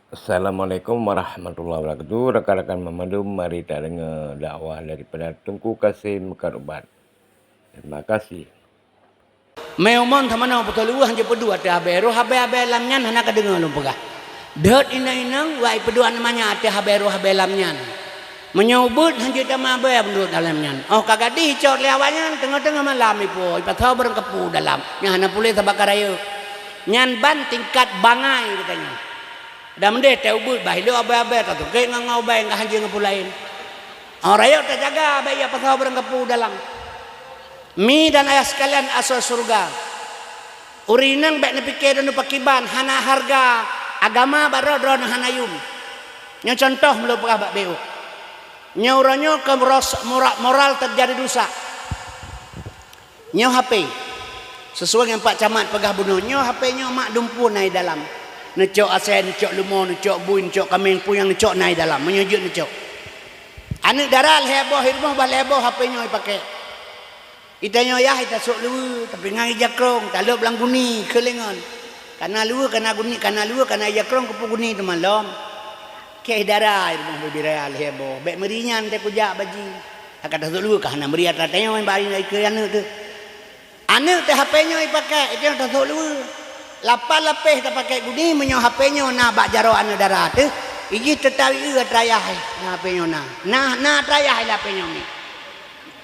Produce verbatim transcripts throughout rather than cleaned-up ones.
Assalamualaikum warahmatullahi wabarakatuh. Rakan-rakan meumandum, mari tadeungoe dakwah daripada Teungku Kasim Meukat Ubat. Terima kasih. Mé umon tamanoe peutoh luwah hanjeuet peuduek ateueh abée, roh abée-abée lam nyan hana kadeungoe lôn peugah. Deuet inong-inong, wai peuduek aneuk manyak ateueh abée roh abée lam nyan. Meunyoe ubeuet hanjeuet tamah abée meunurot dalam nyan. Óh ka gadih icok lé awaknyan, teungoh-teungoh malam ipuwoe, ipasoe barang keupeue dalam. Nyan hana puléh sabab ka rayeuk. Nyan ban tingkat bangai geutanyoe. Dan meudeh tée ubeuet bah ilok abée-abée tatungkét ngon, ngon ubée ngon hanjeuet ngon peue laén. Óh rayeuk tajaga bèk ipasoe barang keupeue dalam. Mi dan ayah sekalian asoe syeuruga. Ureueng inong bèk neupike droeneuh pakriban, hana hareuga agama bak droe, droeneuh hana yum. Nyoe cuntoh meulôn peugah bak B O. Nyoe uroe nyoe keu meros-, mora-, moral teujadi rusak. Nyoe H P. Sesuai ngon Pak Camat peugah bunoe, nyoe H P nyoe mak dumpeue na i dalam. Neucok asèe, neucok leumo, neucok bui, neucok kaméng, peue nyang neucok na i dalam. Meunyoe jeuet neucok. Aneuk dara lhèe boh i rumoh, bah lhèe boh H P nyoe ipakèk. Itanyoe yah itasôk luweue, tapi ngon ija krông, talôb lam guni, keu lé ngon. Kana luweue, kana guni, kana luweue, kana ija krông, keupeue guni teuma lom. Kèe dara i rumoh bubira lhèe boh, bèk meuri nyan teuh kujak bak jih. Ka tasôk luweue ka hana meuri atra tanyoe bak ikeu aneuk teuh. Aneuk teuh H P nyoe ipakèk, itu nyang tasôk luweue. Lapan lapéh tapakèk guni meunyoe H P nyoe na bak jaroe aneuk dara teuh, ijih teutap ieu atra yah, na H P nyoe na. Na, na atra yah lam H P nyoe mi.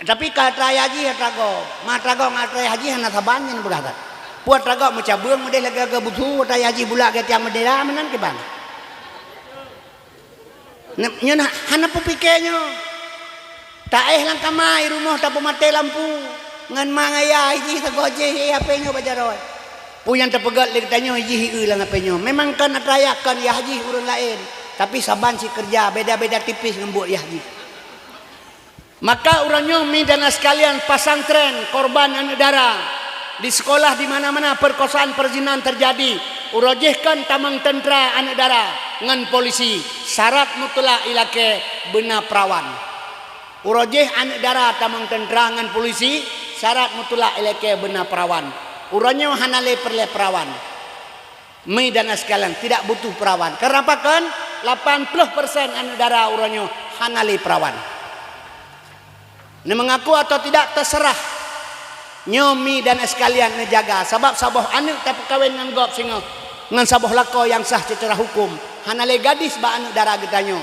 Tapi ka atra yah jih atra gob. Ma atra gob ngon atra yah jih hana saban nyan peugah that. Peue atra gob meucabeueng meudeh lagèe-lagèe busu, atra yah jih bulak geuh tiang meudera meunan kiban. Nyoe na hana peupike nyoe. Taéh lam kama i rumoh tapeumaté lampu. Ngon ma ngon yah jih sagoe jih i H P nyoe bak jaroe. Peue nyang teupeugöt lé geutanyoe jih i eu lam H P nyoe. Memang kon atra yah kon yah jih ureueng laén. Tapi saban cit keureuja beda-beda tipis ngon buet yah jih. Maka uroe nyoe mi dan sekalian pesantren korban aneuk dara di sekolah di mana-mana perkosaan perzinan terjadi, uroe jih kon tamong teuntra aneuk dara ngon polisi, syarat mutlak ilakèe beuna perawan. Uroe jih aneuk dara tamong teuntra ngon polisi, syarat mutlak ilakèe beuna perawan. Uroe nyoe hana lé peureulèe perawan. Mi dan sekalian, tidak butuh perawan. Kenapa kon? Lapan ploh persen aneuk dara uroe nyoe hana lé perawan. Neumeungaku atau tidak, terserah. Nyoe mi dan sekalian neujaga, sabab saboh aneuk tapeukawen ngon gob singoh ngon saboh lakoe nyang sah secara hukum. Hana lé gadis bak aneuk dara geutanyoe.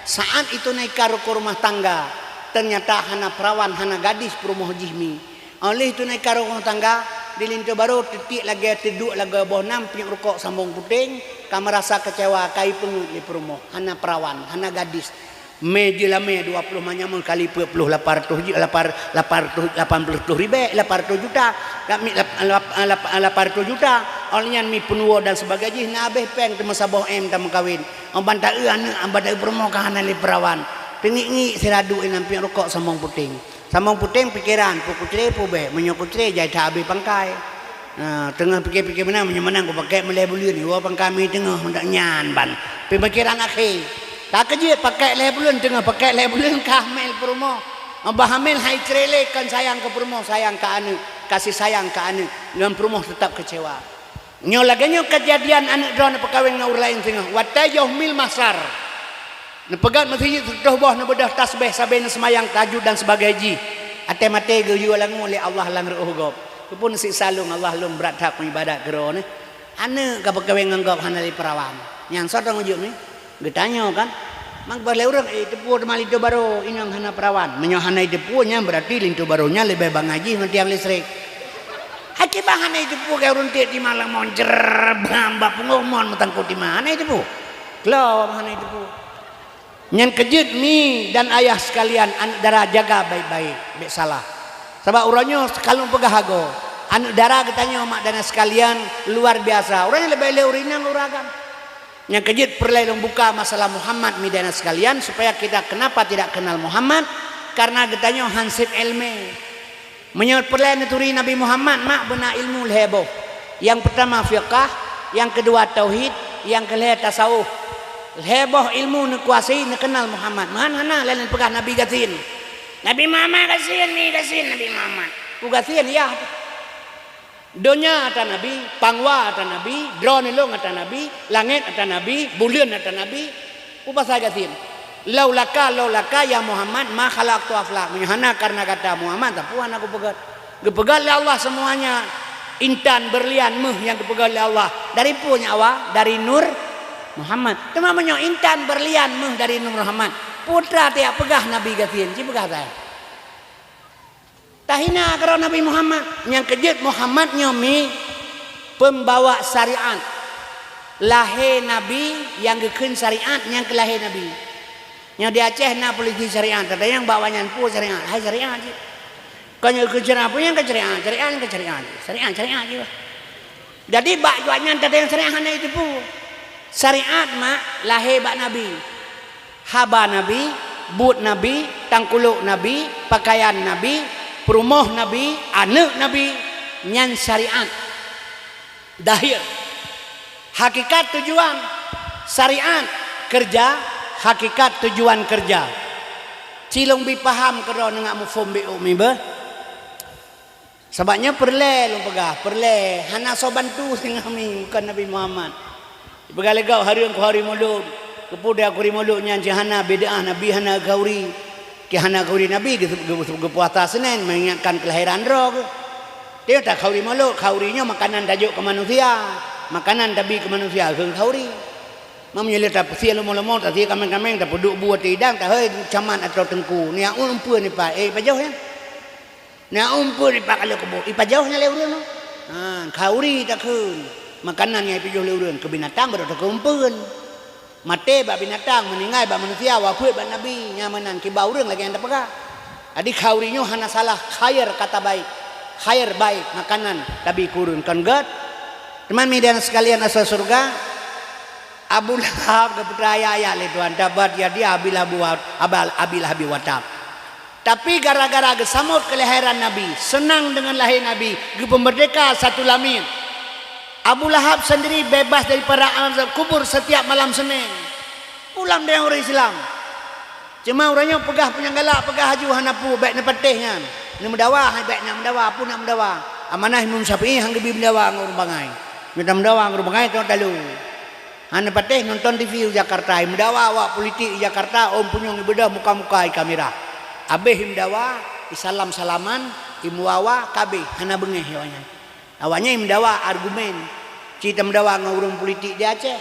Saat itu na ika rukon rumah tangga, ternyata hana perawan, hana gadis peurumoh jih mi. Óh lheueh itu na ika rukon tangga, di linto barô teutiek lagèe teuduek lagèe boh nam piep rukok sambong puténg, ka meurasa keucewa, ka ipeungeuet lé peurumoh, hana perawan, hana gadis. Mé jeulamé dua ploh manyamon kali peuet ploh lapan reutôh ju-, lapan, lapan reutôh, lapan ploh reutôh ribèe, lapan reutôh juta, lap-, lap-, lap-, lapan reutôh juta. Óh lheueh nyan mi peunuwoe dan sebagai jih na abéh péng teuma saboh M tameukawen. Óh ban taeu aneuk, óh ban taeu peurumoh ka hana lé perawan. Teungiek-ngiek sira duek inan piep rukok sambong puténg. Sambong puténg pikeran, peue kucré peue bèk, meunyoe kucré jai that abéh pangkai. Nah, teungoh pike-pike meunan, meunyoe meunan kupakèk meulhèe buleuen, iwoe pangkai mi teungoh, meudak nyan ban. Peumikiran akhé. Ka keujeuet pakèk lhèe buleuen, teungoh pakèk lhèe buleuen ka hamil peurumoh. Bah hamil hai cré lé, kon sayang keu peurumoh, sayang keu aneuk, kasih sayang keu aneuk, ngon peurumoh teutap keucewa. Nyoe lagèe nyoe keujadian aneuk droeneuh peukawen ngon ureueng laén singoh. Watèe yoh mil mahsyar, neupeugöt meuseujid sireutôh boh, neubeudôh tasbeh sabe neuseumayang tahajud dan sebagai jih. Até maté geuyue langue lé Allah lam reuôh gob. Keupeue neusiksa lôn Allah, lôn brat that meuibadat keu Droeneuh. Aneuk ka peukawen ngon gob hana lé perawan. Nyan soe tanggung jaweueb nyoe? Geutanyoe kan? Mak bah lé ureueng, eh, teupeu teuma linto barô, inong hana perawan. Meunyoe hana teupeu, nyan beurati linto barô nyan leubeh bangai jih ngon tiang listrik. Akibat hana teupeu, keu ureueng tiek tima lamon, jrrrr, bam, bak pungoh mon meutangkot tima. Hana teupeu. Klo hana teupeu. Nyan keujeuet mi dan ayah sekalian, aneuk dara jaga baik-baik, bèk salah. Sabab uroe nyoe ka lôn peugah agoe, aneuk dara geutanyoe mak dan ayah sekalian luar biasa. Uroe nyoe leubeh lé ureueng inong ureueng agam. Nyang keujeuet peureulèe lôn buka masalah Muhammad, mi dan ayah sekalian, supaya kita kenapa tidak kenal Muhammad, karena geutanyoe han sép èleumèe. Meunyoe peureulèe neuturi Nabi Muhammad, mak beuna ilmu lhèe boh. Nyang peutama fiqah, nyang keudua tauhid, nyang keulhèe tasawuf. Lhèe boh ilmu neukuasai, neukeunal Muhammad. Meuhan hana lé neupeugah Nabi gasien. Nabi Muhammad gasien, mi gasien Nabi Muhammad. Ku gasien, yah. Donya ata Nabi, pangwa ata Nabi, droeneuh lôn ata Nabi, langét ata Nabi, buleuen ata Nabi. Peue pasai gasien? Laulaka, laulaka ya Muhammad ma khalaqtul aflak. Meunyoe hana kareuna gata Muhammad, sapeue hana kupeugét. Geupeugét lé Allah semuanya intan, berlian, méuh nyang geupeugét lé Allah. Dari peue nyan awai? Dari nur Muhammad. Teuma meunyoe intan, berlian, méuh dari nur Muhammad, peue teuma tajak peugah Nabi gasien, ci peugah saja. Tahina keudroe Nabi Muhammad. Nyang keujeuet Muhammad nyoe mi peumbawa syariat. Lahé Nabi nyang geukheun syariat nyang keu lahé Nabi. Nyoe di Aceh na polisi syariat, tatanyong bak awaknyan peue syariat, hai syariat cit. Kon nyoe geukheun syariat, peue nyang keu syariat, syariat nyang keu syariat, syariat, syariat cit. Jadi bak awaknyan tatanyong syariat hana jiteupeue. Syariat mak lahé bak Nabi. Haba Nabi, buet Nabi, tangkulok Nabi, pakaian Nabi, peurumoh Nabi, aneuëk Nabi, nyan syariat. Dahir. Hakikat tujuan syariat, keureuja, hakikat tujuan keureuja. Ci lôn bi paham keudroe neungak muphom bi umi beuh. Sabab nyoe peureulée lôn peugah, peureulée hana soe bantu singoh mi, bukon Nabi Muhammad. Ipeugah lé gob hareuem khauri mulod. Keupeue khauri mulod nyan cit hana bid'ah, Nabi hana khauri. Keu hana khauri Nabi geu-, geu-, geupuasa Senin mengingatkan kelahiran droe geuh. Teuh ta khauri mulod, khauri nyoe makanan tajok keu manusia. Makanan tabi keu manusia kheun khauri. Meunyoe lé tapeusie leumo-leumo, tasie kaméng-kaméng, tapeuduek bu ateueh idang, tahôi camat atau teungku. Niyak umpun ipa, eh, ipajoh nyan. Niyak umpun ipa ka lheueh kubu, ipajoh nyan lé ureuëng nyoe. Ha, khauri takheun. Makanan nyang ipajoh lé ureuëng, keu binatang baru takheun umpun. Maté bak binatang, meuninggai bak manusia, wafeuet bak Nabi, nyan meunan kiba ureuëng lagée nyang tapeugah. Jadi khauri nyoe hana salah, khair kata baik. Khair baik, makanan tabi keu ureuëng kon gét. Teuma mi dan sekalian asai syeuruga, Abu Lahab geupeutayang ayat lé Tuhan, "Tabbat yada Abi Lahab wa, abal, Abi Lahab wa tab." Tapi gara-gara geusamot keulahiran Nabi, seunang deungon lahé Nabi, geupeumerdeka satu lamien. Abu Lahab sendiri bebas daripada azab kubur setiap malam Senin. Pulang deungon ureuëng Islam. Cuma ureuëng nyoe peugah peue nyang galak, peugah laju hana peue, bék neupatéh nyan. Neumeudawa, hai bék nyan meudawa, peue nak meudawa. Amanah Imam Syafi'i han geubi meudawa ngon ureuëng bangai. Meunyoe tameudawa ngon ureuëng bangai, teuh talu. Hana patéh nonton T V u Jakarta, imeudawa awak politik i Jakarta, ôn punyueng ibeudôh muka-muka i kamera. Abéh imeudawa, isalam-salaman, imeuwawa, ka abéh, hana beungéh awaknyan. Awaknyan imeudawa argumen, ci tameudawa ngon ureuëng politik di Aceh.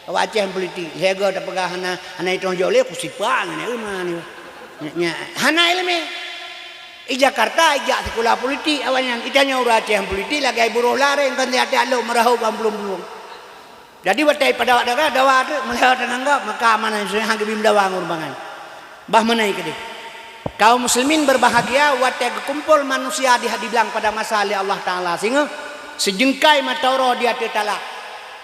Awak Aceh politik, lhée goe tapeugah hana, hana itong jok lé, kusipa ngon iman. Nya, nya, hana iéleumé. I Jakarta ijak sikula politik awaknyan, itanyong ureuëng Aceh politik lagée buroh lareng, kon tiat-tiat lok meurahôb bak blueng-blueng. Jadi watée ipadawa dawa, dawa teuk meulheueh teunanggap, maka amanah Yusuf han geubi meudawa ngon ureuëng bangai. Bah meunan keudeh. Kaum muslimin berbahagia watée geukumpol manusia di, diblang pada masa lé Allah Taala singoh, sijeungkai mata uroe di ateueh talak.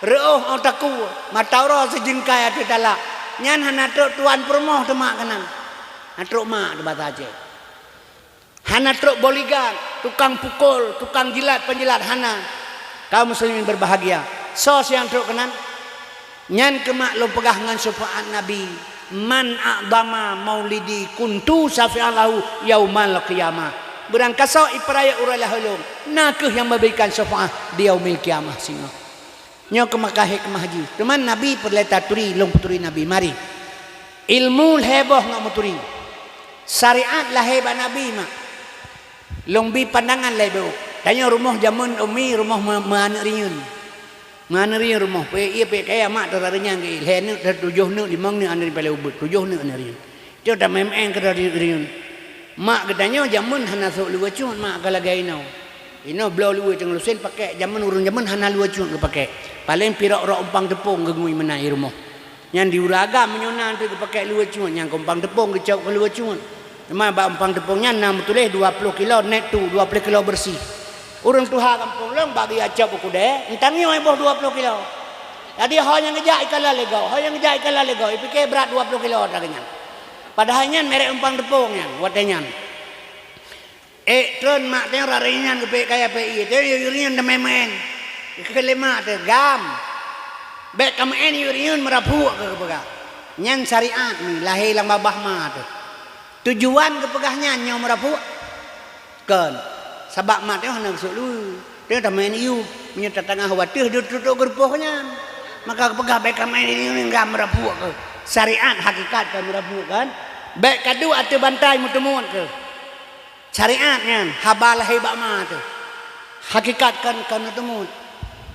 Reuôh ôk takue, mata uroe sijeungkai ateueh talak. Nyan hana trok tuan peurumoh teuh mak keunan. Hana trok mak teuh basa Aceh. Hana trok bodyguard, tukang pukul, tukang jilat-penjilat, hana. Kaum muslimin berbahagia. Soe nyang trok keunan? Nyan keuh mak lôn peugah ngon syafa'at Nabi, "Man a'dhama maulidi kuntu syafi'an lahu yaumal qiyamah." Beurangkasoe ipeurayeuk uroe lahé lôn, na kheueh nyang meuberikan syafa'at di yaumil qiyamah singoh. Nyoe keuh maka hikmah jih. Teuma Nabi peureulée taturi, lôn peuturi Nabi. Mari. Ilmu lhée boh ngon meuturi. Syariat lahé bak Nabi mak. Lôn bi pandangan lhée boh. Tanyoe rumoh jameun umi, rumoh meu-, meu aneuëk riyeuen. Meu aneuëk riyeuen rumoh. Peuék ié peuék kaya mak teuh riyeuen geuék. Lhée aneuëk, tujoh aneuëk, limong aneuëk, aneuëk paléng ubit. Tujoh aneuëk, aneuëk riyeuen. Tiep tameuén-meuén keudroe riyeuen. Mak geutanyoe jameun hana sôk luweue cut mak ka lagée inoe. Inoe bloe luweue teungoh lusen pakék, jameun ureuëng jameun hana luweue cut geupakék. Paléng pirok rok umpang teupông geungui meunan i rumoh. Nyan di ureuëng agam meunyoe na teuk geupakék luweue cut, nyan keu umpang teupông geucok keu luweue cut. Teuma bak umpang teupông nyan na meutuléh dua ploh kilo net tu, dua ploh kilo beureuséh. Ureuëng tuha gampông lôn bak geujak cok u keudè, nyan tanyoe boh dua ploh kilo. Jadi ho nyang geujak ikalon lé gob, ho nyang geujak ikalon lé gob, ipike brat dua ploh kilo atra geuh nyan. Padahai nyan merek umpang teupông nyan, watée nyan. Ék tron mak teuh rot riyeuen nyan geupeuék kaya peuék ié, teuh yue riyeuen teumeuén-meuén. Geukheun lé mak teuh, "Gam, bék kameuén yue riyeuen meurapuk," keu geupeugah. Nyan syariat nyoe lahé lam babah ma teuh. Tujuan geupeugah nyan nyoe meurapuk? Kon. Sabab mak teuh hana geusôk luweue. Teuh tameu'en yub, meunyoe tatangah wateuh duek tutoe geurupoh nyan. Maka geupeugah bèk kameu'en yub nyan meurapuk keuh. Syariat hakikat ka meurapuk kan? Bèk kaduek ateueh bantai meuteumut keuh. Syariat nyan haba lahé bak ma teuh. Hakikat kan, kan meuteumut.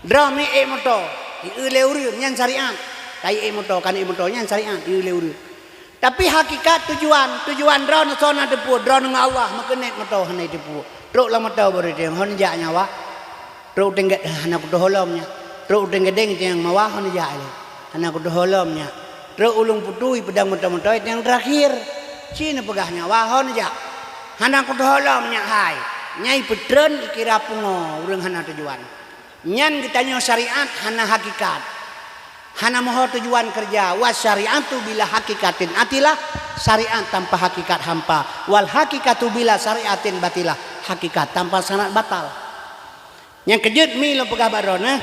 Droe mi ék moto, ieu lé ureueng nyan syariat. Kai ék moto, kan ék moto nyan syariat, ieu lé ureueng. Tapi hakikat tujuan, tujuan droeneuh soe na teupeu, droeneuh ngon Allah, meukeunét moto hana teupeu. Trok lam moto baru teueng, hon jak nyawa. Trok teueng hana kutoh holom nyak. Trok teueng gedeng teueng mawa hon jak lé. Hana kutoh holom nyak. Trok ulung putui pedang moto-moto teueng terakhir. Ci neupeugah nyawa hon jak. Hana kutoh holom nyak hai. Nyai peutreun ikira pungo ureueng hana tujuan. Nyan geutanyoe syariat hana hakikat. Hana meuho tujuan keureuja. Wa syariatu bila hakikatin atilah, syariat tanpa hakikat hampa. Wal hakikatu bila syariatin batilah, hakikat tanpa syarat batal. Nyang keujeuet mi lôn peugah bak droeneuh,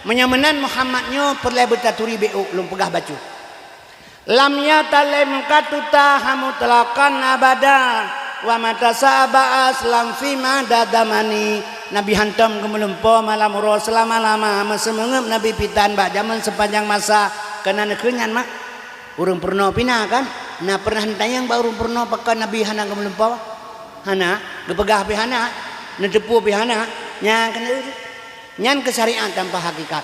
meunyoe meunan Muhammad nyoe peureulèe beutaturi beu lôn peugah bacut. Lam yatalem katuta hamutlaqan abada, wa mata sa'aba aslam fi mada damani. Nabi hantom geumeulumpo malam uroe seulama-lama, meuseumeungeup Nabi pitan bak jameun seupanjang masa. Keunan kheun nyan mak. Ureueng peurunoe pih na kan? Na pernah neutanyong bak ureueng peurunoe pakon Nabi hana geumeulumpo? Hana, geupeugah pih hana, neuteupeue pih hana. Nyan keuh, nyan keuh syariat tanpa hakikat.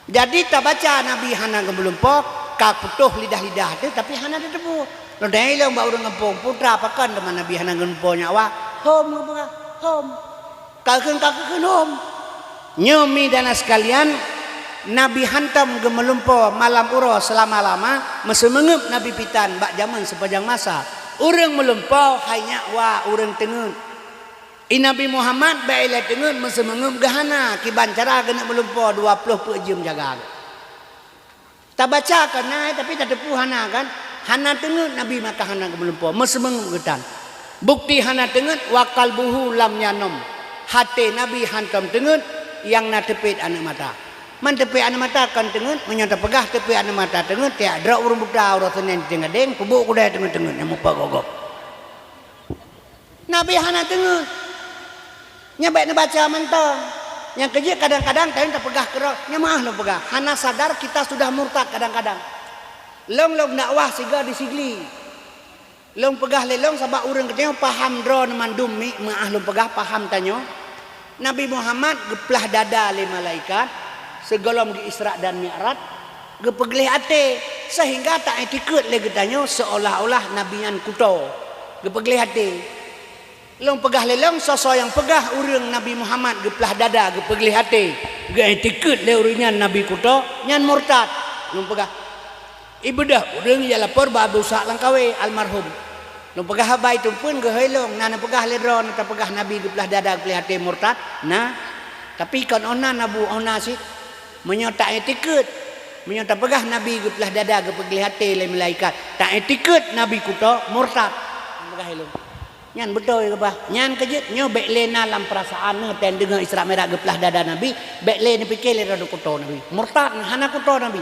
Jadi tabaca Nabi hana geumeulumpo, ka putôh lidah-lidah teuh, tapi hana teuteupeue. Lôn tanyong ilôn bak ureueng gampông, "Putra, pakon teuma Nabi hana geumeulumpo nyak wa?" "Hom," geupeugah, "hom." Ka kheun, ka kheun hom. Nyoe mi dan sekalian, Nabi hantom geumeulumpo malam uroe seulama-lama, meuseumeungeup Nabi pitan bak jameun seupanjang masa. Ureueng meulumpo hai nyak wa ureueng teungeut. I Nabi Muhammad bèk ilèe teungeut, meuseumeungeup geuh hana, kiban cara geuneuk meulumpo dua ploh peuet jeuem jaga geuh. Tabaca kan na, tapi tateupeue hana kan? Hana teungeut Nabi maka hana geumeulumpo, meuseumeungeup geutan. Bukti hana teungeut, wa qalbuhu lam yanom. Até Nabi hantom teungeut, nyang na teupet aneuk mata. Man teupet aneuk mata kon teungeut, meunyoe tapeugah teupet aneuk mata teungeut, tiak droe ureueng buta uroe Senin teugadeng, peubuet kudai teungeut-teungeut nyang mupat gogob. Nabi hana teungeut. Nyan bèk neubaca mantong. Nyang keujeuet kadang-kadang tanyoe tapeugah keudroe, nyan meu'ah lôn peugah, hana sadar kita sudah murtad kadang-kadang. Lôn, lôn dakwah sigoe di Sigli. Lôn peugah lé lôn sabab ureueng geutanyoe paham droeneuh mandum mi, meu'ah lôn peugah paham tanyoe. Nabi Muhammad geuplah dada lé malaikat sigohlom geu-Isra dan Mi'raj, geupeugleh até, seuhingga ta-itikeuet lé geutanyoe seuolah-olah Nabi nyan kuto. Geupeugleh até. Lôn peugah lé lôn, soe-soe nyang peugah ureueng Nabi Muhammad geuplah dada, geupeugleh até, geu-itikeuet lé ureueng nyan Nabi kuto, nyan murtad. Lôn peugah, ibeudôh ureueng jak lapor bak Abu Ishaq Langkawi almarhum. Lôn peugah haba iteumpeuen geuhôi lôn, na neupeugah lé droe, na tapeugah Nabi geuplah dada, geupeugleh até murtad? Na. Tapi kon óh na, na bu óh na cit. Meunyoe ta-itikeuet, meunyoe tapeugah Nabi geuplah dada, geupeugleh até lé malaikat, ta-itikeuet Nabi kuto, murtad. Lôn peugah lé lôn. Nyan beutôi keubah. Nyan keujeuet nyoe bèk lé na lam peurasaan neuh teudeungoe Isra Mi'raj geuplah dada Nabi, bèk lé neupike lé droeneuh kuto Nabi. Murtad, hana kuto Nabi.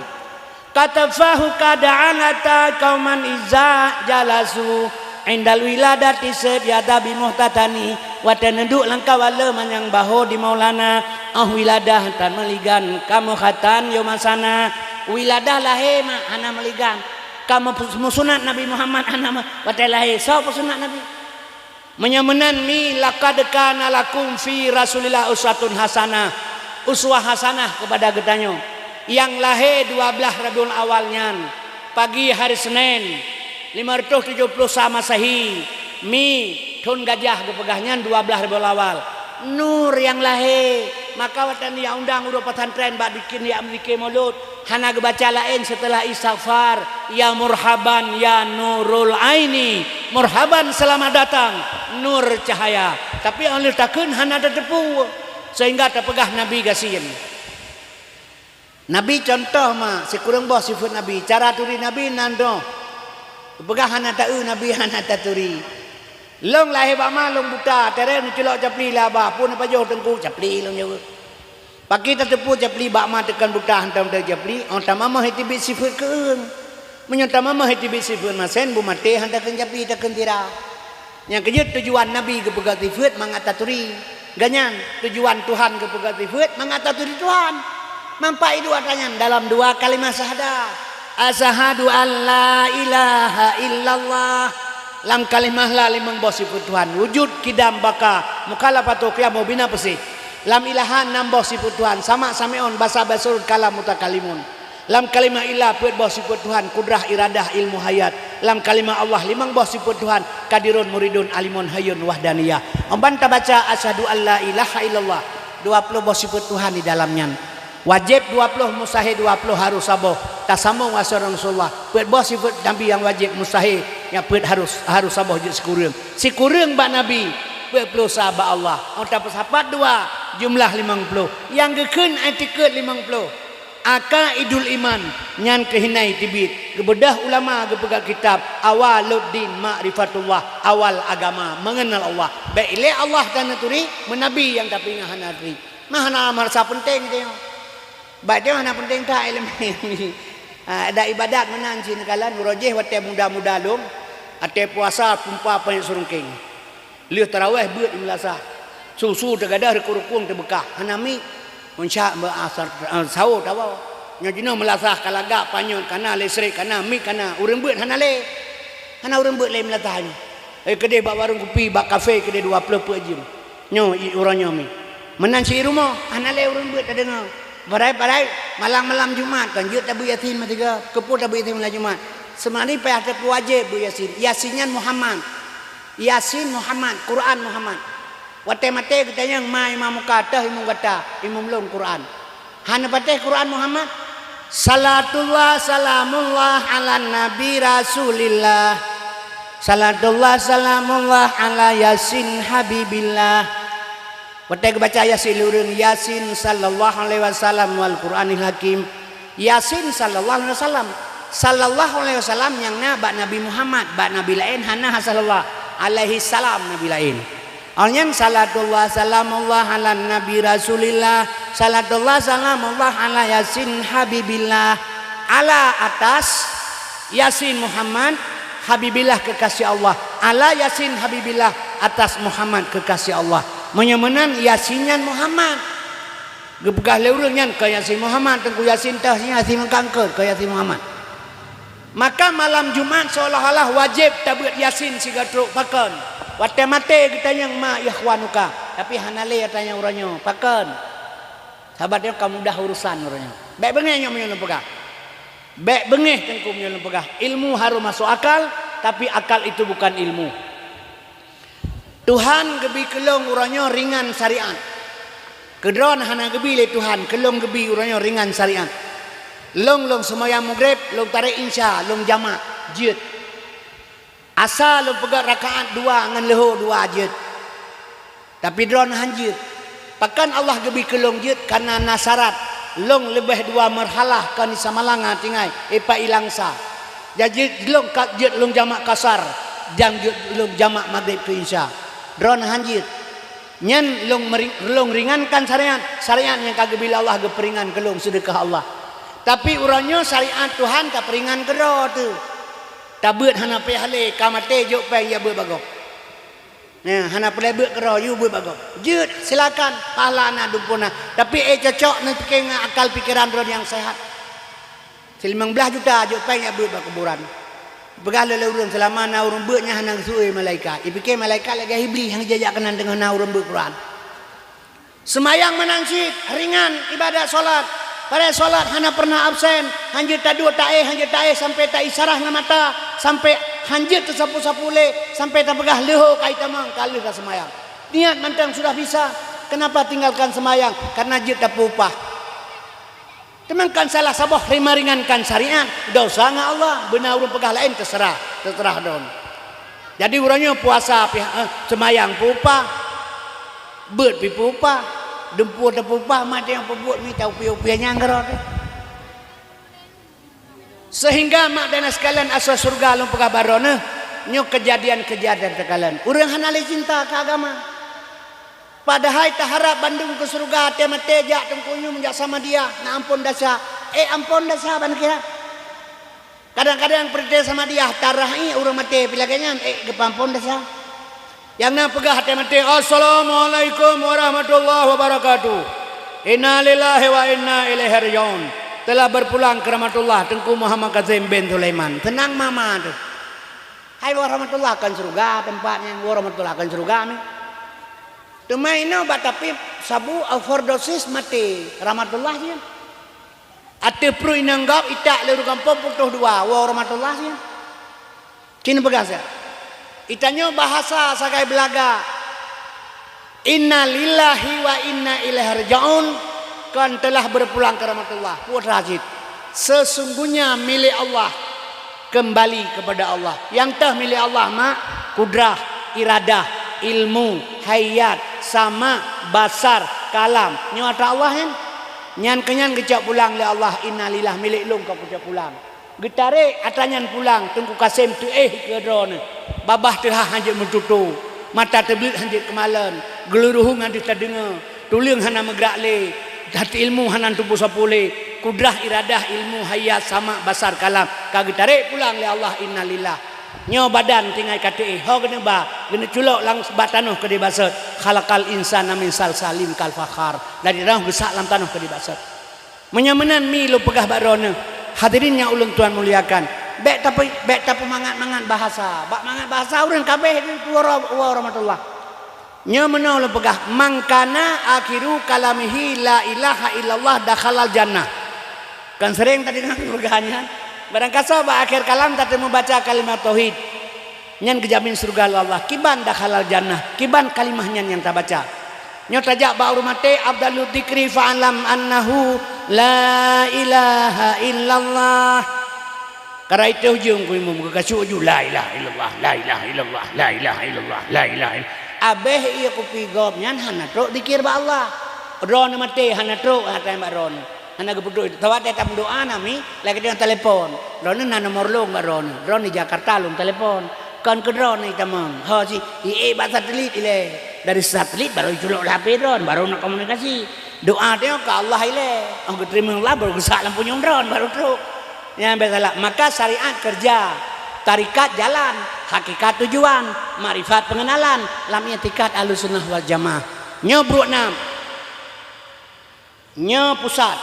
Katafahu kada'an ata qauman iza jalasu indal wiladati seb yada bimuhtatani. Watèe neuduek lam kawala manyang baho di Maulana, óh wiladah tan meuligan kamoe khatan yôh masana. Wiladah lahé mak hana meuligan. Kamoe peusunat Nabi Muhammad hana meuh-, watèe lahé soe peusunat Nabi? Meunyoe meunan mi, laqad kana lakum fi Rasulillah uswatun hasanah, uswah hasanah keupada geutanyoe. Nyang lahé dua blaih Rabiul Awal nyan, pagi hari Senin, lima ratus tujuh puluh sa Masehi, mi, thon gajah geupeugah nyan dua blaih Rabiul Awal. Nur nyang lahé, maka watèe neujak undang ureueng pesantren bak bikin jak meuzikir Maulud, hana geubaca laén seuteulah istighfar, "Ya murhaban ya nurul aini, murhaban selamat datang nur cahaya." Tapi óh lheueh takheun hana tateupeue, seuhingga tapeugah Nabi gasien. Nabi cuntoh ma sikureueng boh sifeuet Nabi, cara turi Nabi nan droe. Peugah hana ta-eu Nabi hana taturi. Lôn lahé bak ma lôn buta, teureung neuculok capli lé haba, peue neupajoh teungku, capli lôn jaweueb. Pakri tateupeue capli bak ma teukon buta hantom teu capli, óh tamamah teubiet sifeuet keueung. Meunyoe tamamah teubiet sifeuet masen, beumaté han takheun capli takheun tira. Nyang keujeuet tujuan Nabi geupeugah sifeuet mangat taturi. Ganyan tujuan Tuhan geupeugah sifeuet mangat taturi Tuhan. Manfaat dua tanyan dalam dua kalimah syahadah. Asyhadu an la ilaha illallah. Lam kalimah la limong boh sifeuet Tuhan. Wujud, qidam, baqa, mukhalafatu, qiyam, bina, peusih. Lam ilahan nam boh sifeuet Tuhan. Sama, sami'un, basar, basirun, kalam, mutakalimun. Lam kalimah illah peuet boh sifeuet Tuhan, kudrah, iradah, ilmu, hayat. Lam kalimah Allah limong boh sifeuet Tuhan, qadirun, muridun, alimun, hayyun, wahdaniyah. Amban tabaca asyhadu an la ilaha illallah, dua ploh boh sifeuet Tuhan di dalam nyan. Wajéb dua ploh, mustahé dua ploh, harôh saboh. Tasamong asai Rasulullah. Peuet boh sifeuet Nabi nyang wajéb, mustahé nyang peuet harôh, harôh saboh jeuet sikureueng. Sikureueng bak Nabi, peuet ploh sa bak Allah. Oh, tapeusapat dua, jumlah limong ploh. Nyang geukheun i'tikad limong ploh. Aqaidul iman, nyan keuh hana teubiet. Geubeudôh ulama geupeugah kitab Awwaluddin Ma'rifatullah, awal agama, mengenal Allah. Bèk ilèe Allah dan neuturi, meunabi nyang tapeuingat hana turi. Mah hana meurasa peunteng tanyoe. Bak tanyoe hana peunteng that ileumèe. Ha, dan ibadat meunan cit neukalon, uroe jéh watèe muda-muda lom, watèe puasa pumpa panyöt seureungkeng. Lheueh tarawèh beuet meulaza. Su-su teugadôh, rukon-rukon teubeukah, hana mic. Meunca beu asar, eh, sawo tawoe. Nyoe jinoe meulaza ka lagak, panyöt ka na, listrik ka na, mic ka na, ureueng beuet hana lé. Hana ureueng beuet lé meulaza nyoe. Eh, keudéh bak warong kupi, bak kafe keudéh dua ploh peuet jeuem. Nyoe i uroe nyoe mi. Meunan cit rumoh, hana lé ureueng beuet tadeungoe. Padahai, padahai malam-malam Jumat kan jeuet tabeuet Yasin meusigoe, keupeue tabeuet Yasin malam Jumat. Seumari payah tapeuwajéb beuet Yasin. Yasin nyan Muhammad. Yasin Muhammad, Quran Muhammad. Watèe maté geutanyong, "Ma imam muka?" "Toh imum gata." "Imum lôn Quran." Hana patéh Quran Muhammad. Salatullah salamullah ala nabi Rasulillah. Salatullah salamullah ala Yasin Habibillah. Watèe geubaca Yasin lé ureueng, Yasin sallallahu alaihi wasallam wal Qur'anil Hakim. Yasin sallallahu alaihi wasallam. Sallallahu alaihi wasallam nyang na bak Nabi Muhammad, bak nabi laén hana sallallahu alaihi salam nabi laén. Awaknyan salatullah salamullah ala nabi Rasulillah, salatullah salamullah ala Yasin Habibillah, ala atas Yasin Muhammad Habibillah kekasih Allah, ala Yasin Habibillah atas Muhammad kekasih Allah. Meunyoe meunan Yasin nyan Muhammad. Geupeugah lé ureueng nyan keu Yasin Muhammad, Teungku Yasin teuh, Yasin meukankeut keu Yasin Muhammad. Maka malam Jumat seolah-olah wajéb tabeuet Yasin sigoe trok, pakon? Watèe maté geutanyong ma ikhwanuka, tapi hana lé tanyong uroe nyoe, pakon? Sabat nyoe ka mudah urusan uroe nyoe. Bèk beungéh nyoe meunyoe lôn peugah. Bèk beungéh Teungku meunyoe lôn peugah. Ilmu harôh masuk akal, tapi akal itu bukan ilmu. Tuhan geubi keu lôn uroe nyoe ringan syariat. Keu droe hana geubi lé Tuhan, keu lôn geubi uroe nyoe ringan syariat. Lôn, lôn seumayang Maghrib, lôn tarek Isya, lôn jamak, jeuet. Asa lôn peugöt rakaat dua ngon leuhô dua jeuet. Tapi droe han jeuet. Pakon Allah geubi keu lôn jeuet? Kareuna na syarat. Lôn leubeh dua meurhalah kon di Samalanga tinggai, ipat ilang sa. Jadi lôn ka jeuet lôn jamak kasar, dan jeuet lôn jamak Maghrib keu Isya. Droe han jeuet. Nyan lôn meri-, lôn ringankan syariat, syariat nyang ka geubri lé Allah geupeuringan keu lôn, seudeukah Allah. Tapi uroe nyoe syariat Tuhan tapeuringan keudroe teuh. Tabeuet hana payah lé, ka maté jok péng jak beuet bak gob. Nah, hana peureulèe beuet keudroe, yue beuet bak gob. Jeuet, silakan, pahala na, dumpeue na. Tapi, eh, cocok neupiké ngon akal pikeran droe nyang sehat. Silimong blaih juta jok péng jak beuet bak kuburan. Peugah lé ureueng, seulama na ureueng beuet nyan hana geuseuôt malaikat. Ipiké malaikat lagèe Iblih nyang jijak keunan teungoh na ureueng beuet Quran. Seumayang meunan cit, ringan ibadat salat. Padahai salat hana peureunah absen, han jeuet taduek taéh, han jeuet taéh sampai taisyarah ngon mata, sampai han jeuet teusapu-sapu lé, sampai tapeugah leuhô ka itamong, ka lheueh taseumayang. Niat mantong sudah bisa, kenapa tinggalkan seumayang? Karena jeuet tapeuupah. Teuma kan salah saboh meuringankan syariat, dosa ngon Allah, beuna ureueng peugah laén, teuseurah, teuseurah droe. Jadi uroe nyoe puasa pih, eh, seumayang peuupah, beuet pih peuupah, dumpeue tapeuupah, maté nyang peubuet mita upie-upie nyang keudroe teuh. Sehingga mak dan ayah sekalian, asoe syeuruga lôn peugah bak droeneuh, nyoe keujadian-keujadian teukalon. Ureueng hana lé cinta keu agama. Padahai taharab bandum keu syeuruga, watèe maté jak Teungku Yum, jak Samadiyah, na amphon desya. Eh, amphon desya ban kira. Kadang-kadang peurintah Samadiyah tarah, eh, ureueng maté pih lagèe nyan, eh, geupeuamphon desya. Nyang na peugah até maté, "Assalamualaikum warahmatullahi wabarakatuh. Inna lillahi wa inna ilaihi raji'un." Telah berpulang ke rahmatullah, Teungku Muhammad Kazim bin Sulaiman. Seunang mama tu. Hai, woe rahmatullah, kon syeuruga teumpat nyan, woe rahmatullah, kon syeuruga mi. Teuma inoe bak tapi sabu overdosis maté rahmatullah nyan. Ateueh pruet inong gob itak lé ureueng gampông putôh dua, woe rahmatullah nyan. Cit neupeugah siat. Itanyoe bahasa sagai beulaga, "Inna lillahi wa inna ilaihi raji'un," kon telah berpulang ke rahmatullah. Peue teuma cit? Sesungguhnya milik Allah, kembali kepada Allah. Nyang toh milik Allah mak, kudrah, iradah, ilmu, hayat, sama, basar, kalam. Nyoe atra Allah nyan. Nyan keuh nyan geucok pulang lé Allah, "Inna lillah, milik lôn ka kucok pulang." Geutarek atra nyan pulang, Teungku Kasem teuéh keu droeneuh. Babah teuhah hanjeuet meututoe, mata teubleuet hanjeuet keumalon, geuluruhong hana teudeungoe, tuleueng hana meugrak lé, that ilmu hana teupeue sapeue lé, kudrah, iradah, ilmu, hayat, sama, basar, kalam ka geutarek pulang lé Allah, innalillah. Nyoe badan tinggai ka teuéh, ho geuneuk ba, geuneuk culok lam bak tanoh keudeh basot. Khalaqal insana min salsalin kal fakhar. Dari tanoh geusak lam tanoh keudeh basot. Meunyoe meunan mi lôn peugah bak droeneuh, hadirin nyang ulôn tuan muliakan, bék tape-, bék tapeumangat-mangat bahasa. Bak mangat bahasa ureueng kabéh di uroe, uroe rahmatullah. Nyoe meunoe lôn peugah, "Man kana akhiru kalamihi la ilaha illallah dakhalal jannah." Kan sering tadeungoe peugah nyan. Barangkasoe bak akhé kalam tateumeubaca kalimat tauhid. Nyan geujamin syeuruga lé Allah. Kiban dakhalal jannah, kiban kalimah nyan nyang tabaca. Nyoe tajak bak ureueng maté, afdalu dzikri fa'lam annahu la ilaha illallah. Karai teuh ujong ku imum, geukasuk ju, "La ilaha illallah, la ilaha illallah, la ilaha illallah, la ilaha illallah." Abéh ie kupi gob nyan hana trok dzikir bak Allah. Droeneuh maté hana trok, hana tanyong bak droeneuh. Hana geupeuduek. Watèe tameudoa na mi, lagèe teungoh telepon. Droeneuh na nomor lôn bak droeneuh. Droeneuh di Jakarta lôn telepon. Kon keu droeneuh itamong. Ho si, iék bak satelit ilèe. Dari satelit barô iculok lam H P droeneuh, barô na komunikasi. Doa teungoh keu Allah ilèe. Oh, geuteurimong Allah barô geusak lam punyueng droeneuh barô trok. Nyan biasalah. Maka syariat kerja, tarekat jalan, hakikat tujuan, makrifat pengenalan, lam i'tikad Ahlussunnah wal Jamaah. Nyoe brok nam. Nyoe pusat.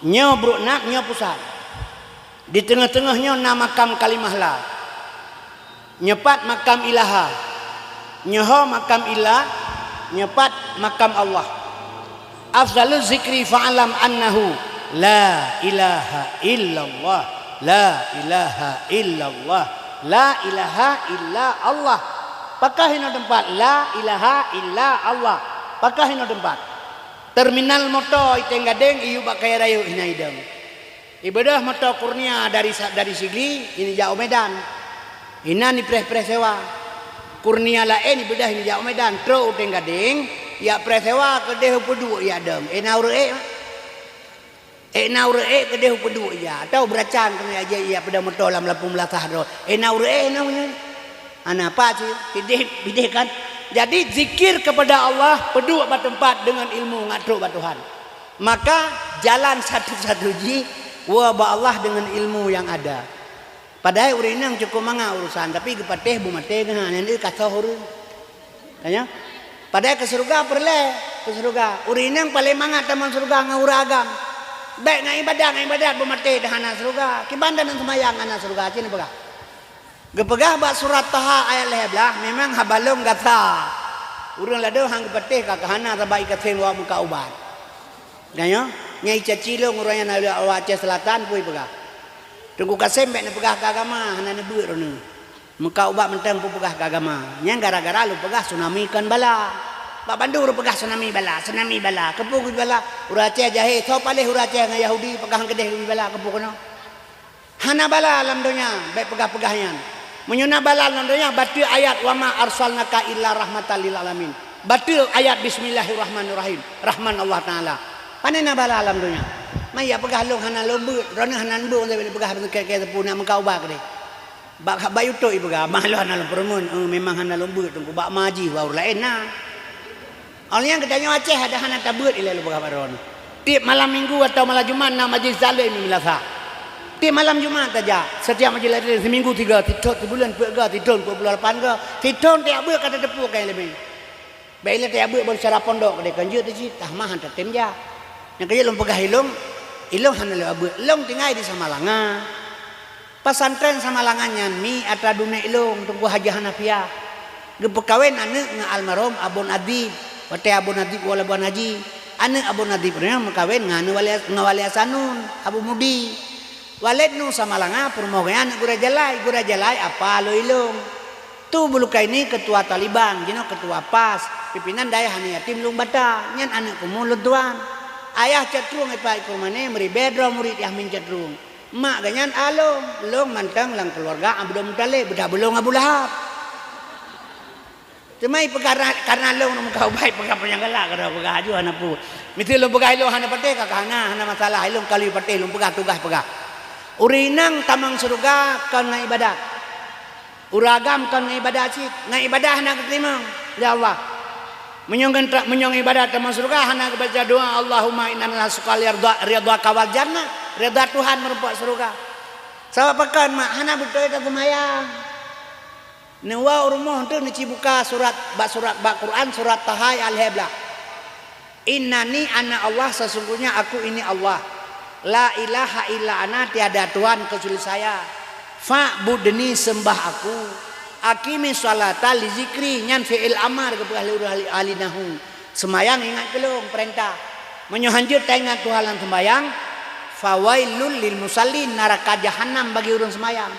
Nyoe brok nam, nyoe pusat. Di teungoh-teungoh nyoe na makam kalimah la. Nyoe pat makam ilaha. Nyoe ho makam illa, nyoe pat makam Allah. Afdalu zikri fa'lam annahu la ilaha illallah, la ilaha illallah, la ilaha illa Allah. Pakah inoe teumpat la ilaha illa Allah. Pakah inoe teumpat. Terminal moto i Teng Gadeng iyup bak kayèe rayeuk hina idong. Ibeudôh moto Kurnia dari sa-, dari Sigli, ini jak u Medan. Inan ipreh-preh sewa. Kurnia laén ibeudôh ini jak u Medan, trok u Teng Gadeng, yak preh sewa keudeh u Peuduek yak dong. Ena ureuëk ék. Ék na ureuëk ék keudeh u Peuduek ija, atau beuracan keunoe aja ia peudong moto lam lapung meulasah droe. Ék na ureuëk ék na meunyoe. Hana apa cit, pideh, pideh kan. Jadi zikir kepada Allah, peuduek bak teumpat deungon ilmu ngat trok bak Tuhan. Maka jalan satu-satu jih woe bak Allah deungon ilmu nyang ada. Padahai ureuëng inong cukup mangat urusan, tapi geupatéh beumaté geuh nyan deuh ka soh ureuëng. Tanya? Padahai keu syeuruga peureulée, keu syeuruga. Ureuëng inong paleng mangat tamong syeuruga ngon ureuëng agam. Bék ngon ibadat, ngon ibadat beumaté dah hana syeuruga. Kiban dan seumayang hana syeuruga, cit neupeugah. Geupeugah bak surat Taha ayat lhée blaih, memang haba lom gata. Ureuëng ladôm han geupatéh ka keuhana sabab ikasém wak meuka ubat. Tanyoe, nyang icaci lôn ureuëng nyang na lé awak Aceh Selatan pui peugah. Teungku Kasem bék neupeugah keu agama, hana neubeuet droeneuh. Meuka ubat mantong peupeugah keu agama. Nyan gara-gara lôn peugah tsunami kon bala. Bak bandum ureuëng peugah tsunami bala, tsunami bala. Keupeue keuh bala? Ureuëng Aceh jahé, soe paléh ureuëng Aceh ngon Yahudi peugah han keudeh keuh bala, keupeue keunoe? Hana bala lam donya, bék peugah-peugah nyan. Meunyoe na bala lam donya, bateue ayat, "Wa ma arsalnaka illa rahmatan lil alamin." Bateue ayat, "Bismillahirrahmanirrahim." Rahman Allah Taala. Pane na bala lam donya? Maya peugah lôn hana lôn beuet, droeneuh hana neubeuet, peugah keu-keu teupeu nak meuka ubat keudeh. Bak, bak YouTube ipeugah, "Bah lôn hana lôn peureumeun, eh, memang hana lôn beuet, Teungku, bak ma jih, bak ureuëng laén na." Awak nyan geutanyoe Aceh ada hana tabeuet ilée lôn peugah bak droeneuh. Tiep malam minggu atawa malam Jumat na majlis taklim di meulasah. Tiep malam Jumat tajak, setiap majelis taklim, seminggu tiga, sithon, sibuleuen peuet ga, sithon peuet puluh lapan ga, sithon tiep beuet ka tateupeue keu ileumèe. Bèk ilèe tajak beuet bak syedara pondok keudéh, kon jeuet teuh cit, tah mah han tatem jak. Nyang keujeuet lôn peugah ilôn, ilôn hana lé beuet, lôn tinggai di Samalanga. Pesantren Samalanga nyan mi atra dunek ilôn, Teungku Haji Hanafiah. Geupeukawen aneuk ngon almarhum Abon Adib, watèe Abon Adib wala Abon Haji. Aneuk Abon Adib nyan meukawen ngon aneuk Wali, ngon Wali Hasanun, Abu Mudi. Waled nu Samalanga peurumoh geuh nyan aneuk Gura Jalai, Gura Jalai apa lôn ilôn. Tu Bulukaini keutua Taliban, jinoe keutua pas, pimpinan dayah aneuk yatim Lueng Bata, nyan aneuk keumu lôn tuan. Ayah Cot Trueng Ipa Ikurmane meuribèe droe murit Yahmin Cot Trueng. Mak geuh nyan alôn, lôn mantong lam keuluwarga Abdul Muthalib, beudôh beulông Abu Lahab. Teuma ipeugah ra-, karena lôn meukawen baik peugah panyang galak, ka lheueh peugah aju hana peue. Miseue lôn peugah ilôn hana patéh, ka hana, hana masalah, ilôn ka lheueh patéh, lôn peugah tugaih peugah. Ureueng inong tamong syeuruga kon ngon ibadat. Ureueng agam kon ngon ibadat cit, ngon ibadat hana geuteurimong lé Allah. Meunyoe ngon tra-, meunyoe ngon ibadat tamong syeuruga hana geubaca doa, "Allahumma inna nas'aluka ridha-, ridhaka wal jannah," ridha Tuhan meurumpok syeuruga. Sabab pakon, mak, hana beutôi taseumayang. Neuwoe u rumoh teuh neucibuka surat, bak surat, bak Quran, surat Taha ayat lhèe blah. "Innani ana Allah, sesungguhnya aku ini Allah. La ilaha illa ana, tiada Tuhan kecuali saya. Fa'budni, sembah aku. Aqimi sholata li zikri," nyan fi'il amar geupeugah lé ureueng ahli, ahli nahwu. Seumayang ingat keu lôn, peurintah. Meunyoe hanjeuet taingat Tuhan lam seumayang, "Fawailul lil musallin," naraka jahanam bagi ureueng seumayang.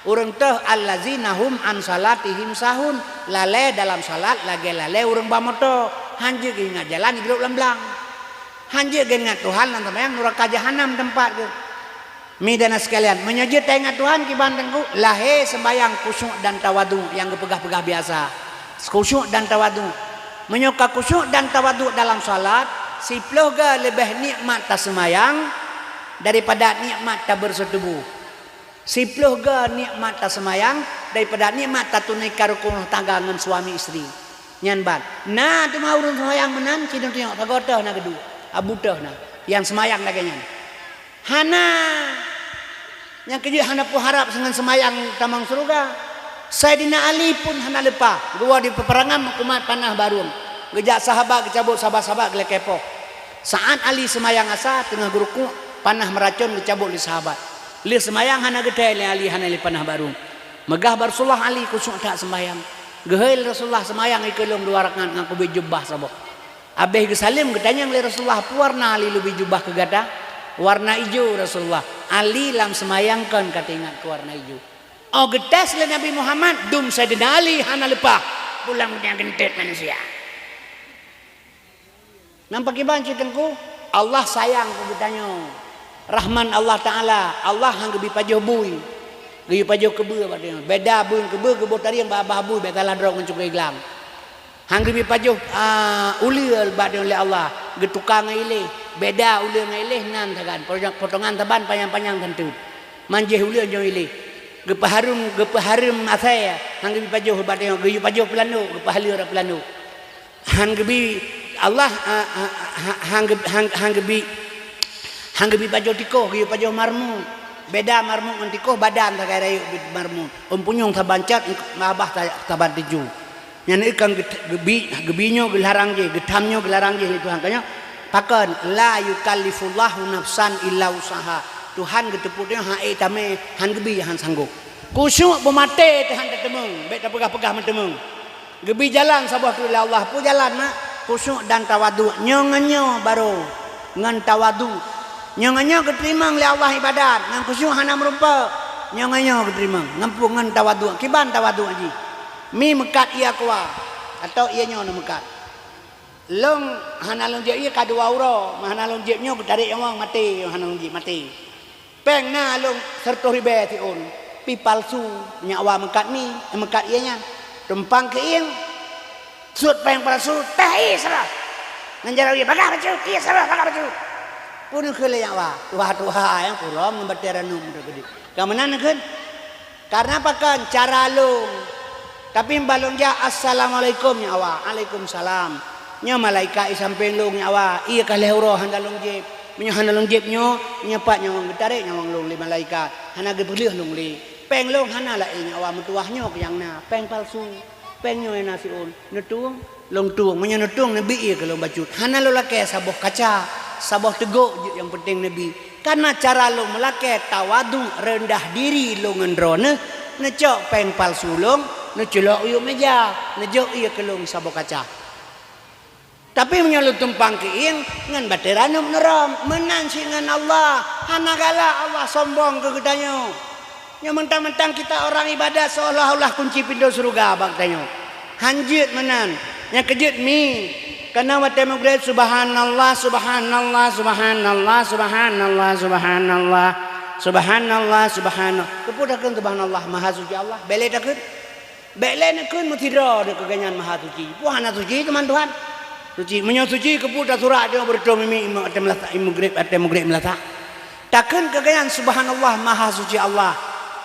Ureueng teuh, "Allazina hum an salatihim sahun," lalè dalam salat lagèe lalè ureueng ba moto, hanjeuet geuingat jalan jiglôb lam blang. Hanjeuet geuingat Tuhan lam seumayang, nuraka jahanam teumpat geuh. Mi dan sekalian, meunyoe jeuet taingat Tuhan kiban teungku, lahé seumayang khusyuk dan tawadhu nyang geupeugah-peugah biasa. Khusyuk dan tawadhu. Meunyoe ka khusyuk dan tawadhu dalam salat, siploh ga leubeh nikmat taseumayang daripada nikmat tabeureusoh tuboh. Siploh ga nikmat taseumayang daripada nikmat tatunaikan rukun rumah tangga ngon suami istri. Nyan ban. Na teuma ureueng seumayang meunan, sidroe tunyok sagoe teuh na geuduek, abu teuh na, nyang seumayang lagèe nyan. Hana. Nyang keujeuet hana peuharab ngon seumayang tamong syeuruga. Saidina Ali pun hana leupah, geuwoe di peuperangan meukumat panah barông. Geujak sahabat geucabot, sahabat-sahabat geulakèe poh. Saat Ali seumayang asa, teungoh geurukuk, panah meuracon geucabot lé sahabat. Lheueh seumayang hana geuthèe lé Ali, hana lé panah barông. Meugah bak Rasulullah, Ali khusyuk that seumayang. Geuhôi lé Rasulullah, "Seumayang ikeue lôn dua rakaat ngon kubri jubah saboh." Abéh geusaleuem, geutanyong lé Rasulullah, "Peue warna Ali leubeh jubah keu gata?" "Warna ijo, Rasulullah." Ali lam seumayang kon ka teuingat keu warna ijo. Oh geutés lé Nabi Muhammad, dum Saidina Ali hana leupah. Pulang dunia geuntet manusia. Nang pakriban cit teungku, Allah sayang keu geutanyoe. Rahman Allah Taala, Allah han geubi pajoh bui. Geuyue pajoh keubeue bak tanyoe. Beda bui keubeue, geuboh tarieng bak babah bui, bèk salah droe ngon cukée glang. Han geubi pajoh, a, uleue bak tanyoe lé Allah, geutuka ngon iléh. Beda uleue ngon iléh nan sagan, potongan saban panyang-panyang santeuet. Manjéh uleue nyoe iléh. Geupeuhareuem, geupeuhareuem asèe, han geubi pajoh bak tanyoe, geuyue pajoh peulandok, geupeuhaleue rot peulandok. Han geubi Allah, a, a, a, han geu-, han, han geubi, han geubi pajoh tikoh, geuyue pajoh marmut. Beda marmut ngon tikoh, badan sagai rayeuk bit marmut. Ôn punyueng saban cot, babah sa-, saban tujoh. Nyan kon geut-, geubi, geubi nyoe geularang jih, geutham nyoe geularang jih lé Tuhan. Ka nyoe, pakon, "La yukallifullahu nafsan illa wus'aha." Tuhan geuteupeue tanyoe han ék tamé, han geubi han sanggôp. Khusyuk beumaté teuh han tateumeung, bèk tapeugah-peugah meuteumeung. Geubi jalan saboh treuk lé Allah. Peue jalan na? Khusyuk dan tawadhu. Nyoe ngon nyoe barô ngon tawadhu. Nyoe ngon nyoe geuteurimong lé Allah ibadat, ngon khusyuk hana meurumpok. Nyoe ngon nyoe geuteurimong. Ngon peue? Ngon tawadhu. Kiban tawadhu jih? Mi meukat ié keua, atau ié nyoe neumeukat. Lôn hana lôn jieb ié ka dua uroe, hana lôn jieb nyoe geutarek nyawöng maté, hana lôn jieb maté. Péng na lôn sireutôh ribèe siôn, pih palsu, nyak wa meukat mi, meukat ié nyan. Tumpang keuieng, sut péng palsu, teh ié salah. Ngon jaroe ié, bagaih bacut, ié salah, bagaih bacut. Peue neukheun lé nyak wa, tuha-tuha nyang kurông ngon batèe ranub meukeudeh. Ka meunan neukheun? Karena pakon? Cara lôn. Tapi bah lôn jak, "Assalamualaikum, nyak wa." "Alaikumsalam." Nyoe malaikat i sampéng lôn, nyak wa, ié ka lhèe uroe hana lôn jieb. Meunyoe hana lôn jieb nyoe, nyoe pat nyawöng geutarek nyawöng lôn lé malaikat, hana geupeulheueh lôn lé. Péng lôn hana laén nyang awak meutuwah nyoe nyang na, péng palsu. Péng nyoe na siôn, neutueng, lôn tueng. Meunyoe neutueng, neubi ié keu lôn bacut. Hana lôn lakée saboh kaca, saboh teugok jeuet nyang peunteng neubi. Kana cara lôn meulakée tawadhu, reundah diri lôn ngon droeneuh, neucok péng palsu lôn, neuculok u yup meja, neujok ié keu lôn saboh kaca. Tapi meunyoe lôn tumpang keuieng, ngon batée ranup neuröm, meunan cit ngon Allah. Hana galak Allah sombong keu geutanyoe. Nyoe meuntang-meuntang kita orang ibadat seolah-olah kunci pintoe syeuruga bak geutanyoe. Hanjeuet meunan. Nyang keujeuet mi, kana watée meugreb, "Subhanallah, subhanallah, subhanallah, subhanallah, subhanallah, subhanallah, subhanallah." Keupeue takheun subhanallah, maha suci Allah? Bék lé takheun. Bék lé neukheun meusidroe di keuganyan maha suci. Peue hana suci teuma Tuhan? Suci. Meunyoe suci, keupeue tasurak nyoe beureutôh mimi imeum até meulasak, imeum greb até meugreb meulasak? Takheun keuganyan, "Subhanallah, maha suci Allah."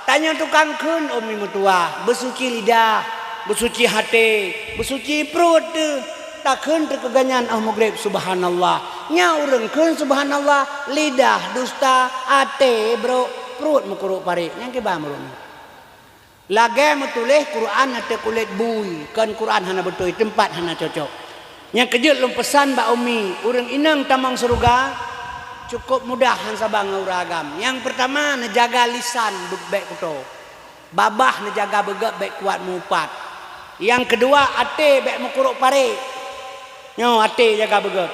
Tanyoe tukang kheun umi meutuwah, beusuci lidah, beusuci até, beusuci pruet teuh. Takheun teuh keuganyan óh meugreb, "Subhanallah." Nyan ureuëng kheun subhanallah, lidah dusta, até brok, pruet meukurok parek. Nyang kiban meureunoe. Lagée meutuléh Quran ateueh kulét bui, kon Quran hana beutôi, teumpat hana cocok. Nyang keujeuet lôn peusan bak umi, ureuëng inong tamong syeuruga, cukôp mudah han saban ngon ureuëng agam. Nyang peurtama, neujaga lisan bék kuto. Babah neujaga beugét bék kuat meuupat. Nyang keudua, até bék meukurok parek. Nyoe até jaga beugét.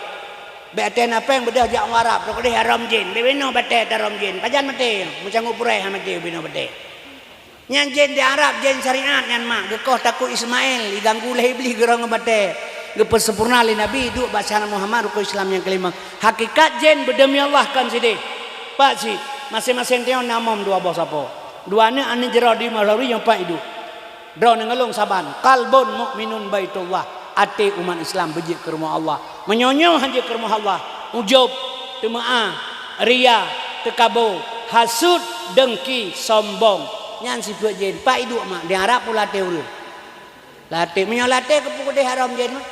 Bék até na péng beudôh jak u Arab, trok deh haram jén. Bék binoe batée tarom jén. Pajan maté, meucanggu purée han maté binoe batée. Nyan jén di Arab, jén syariat nyan mak, geukoh takue Ismail, iganggu lé Iblih geurong batée. Geupeusempurna lé Nabi, duek bak syahana Muhammad rukon Islam nyang keulimong. Hakikat jén beudemi Allah kon sideh. Pak cit, maséng-maséng tanyoe na mom dua boh sapo. Dua aneuk, aneuk jroh di Maulawri nyang pat iduek. Droeneuh ngon lôn saban, qalbun mukminun baitullah, até umat Islam beujeuet keu rumoh Allah. Meunyoe nyoe han jeuet keu rumoh Allah, ujub, teumeu'ah, ria, teukabo, hasut, deungki, sombong. Nyan sifeuet jén, pat iduek mak, di Arab pula até ureuëng. Latée, meunyoe latée keupeue keudeh haram jén mah.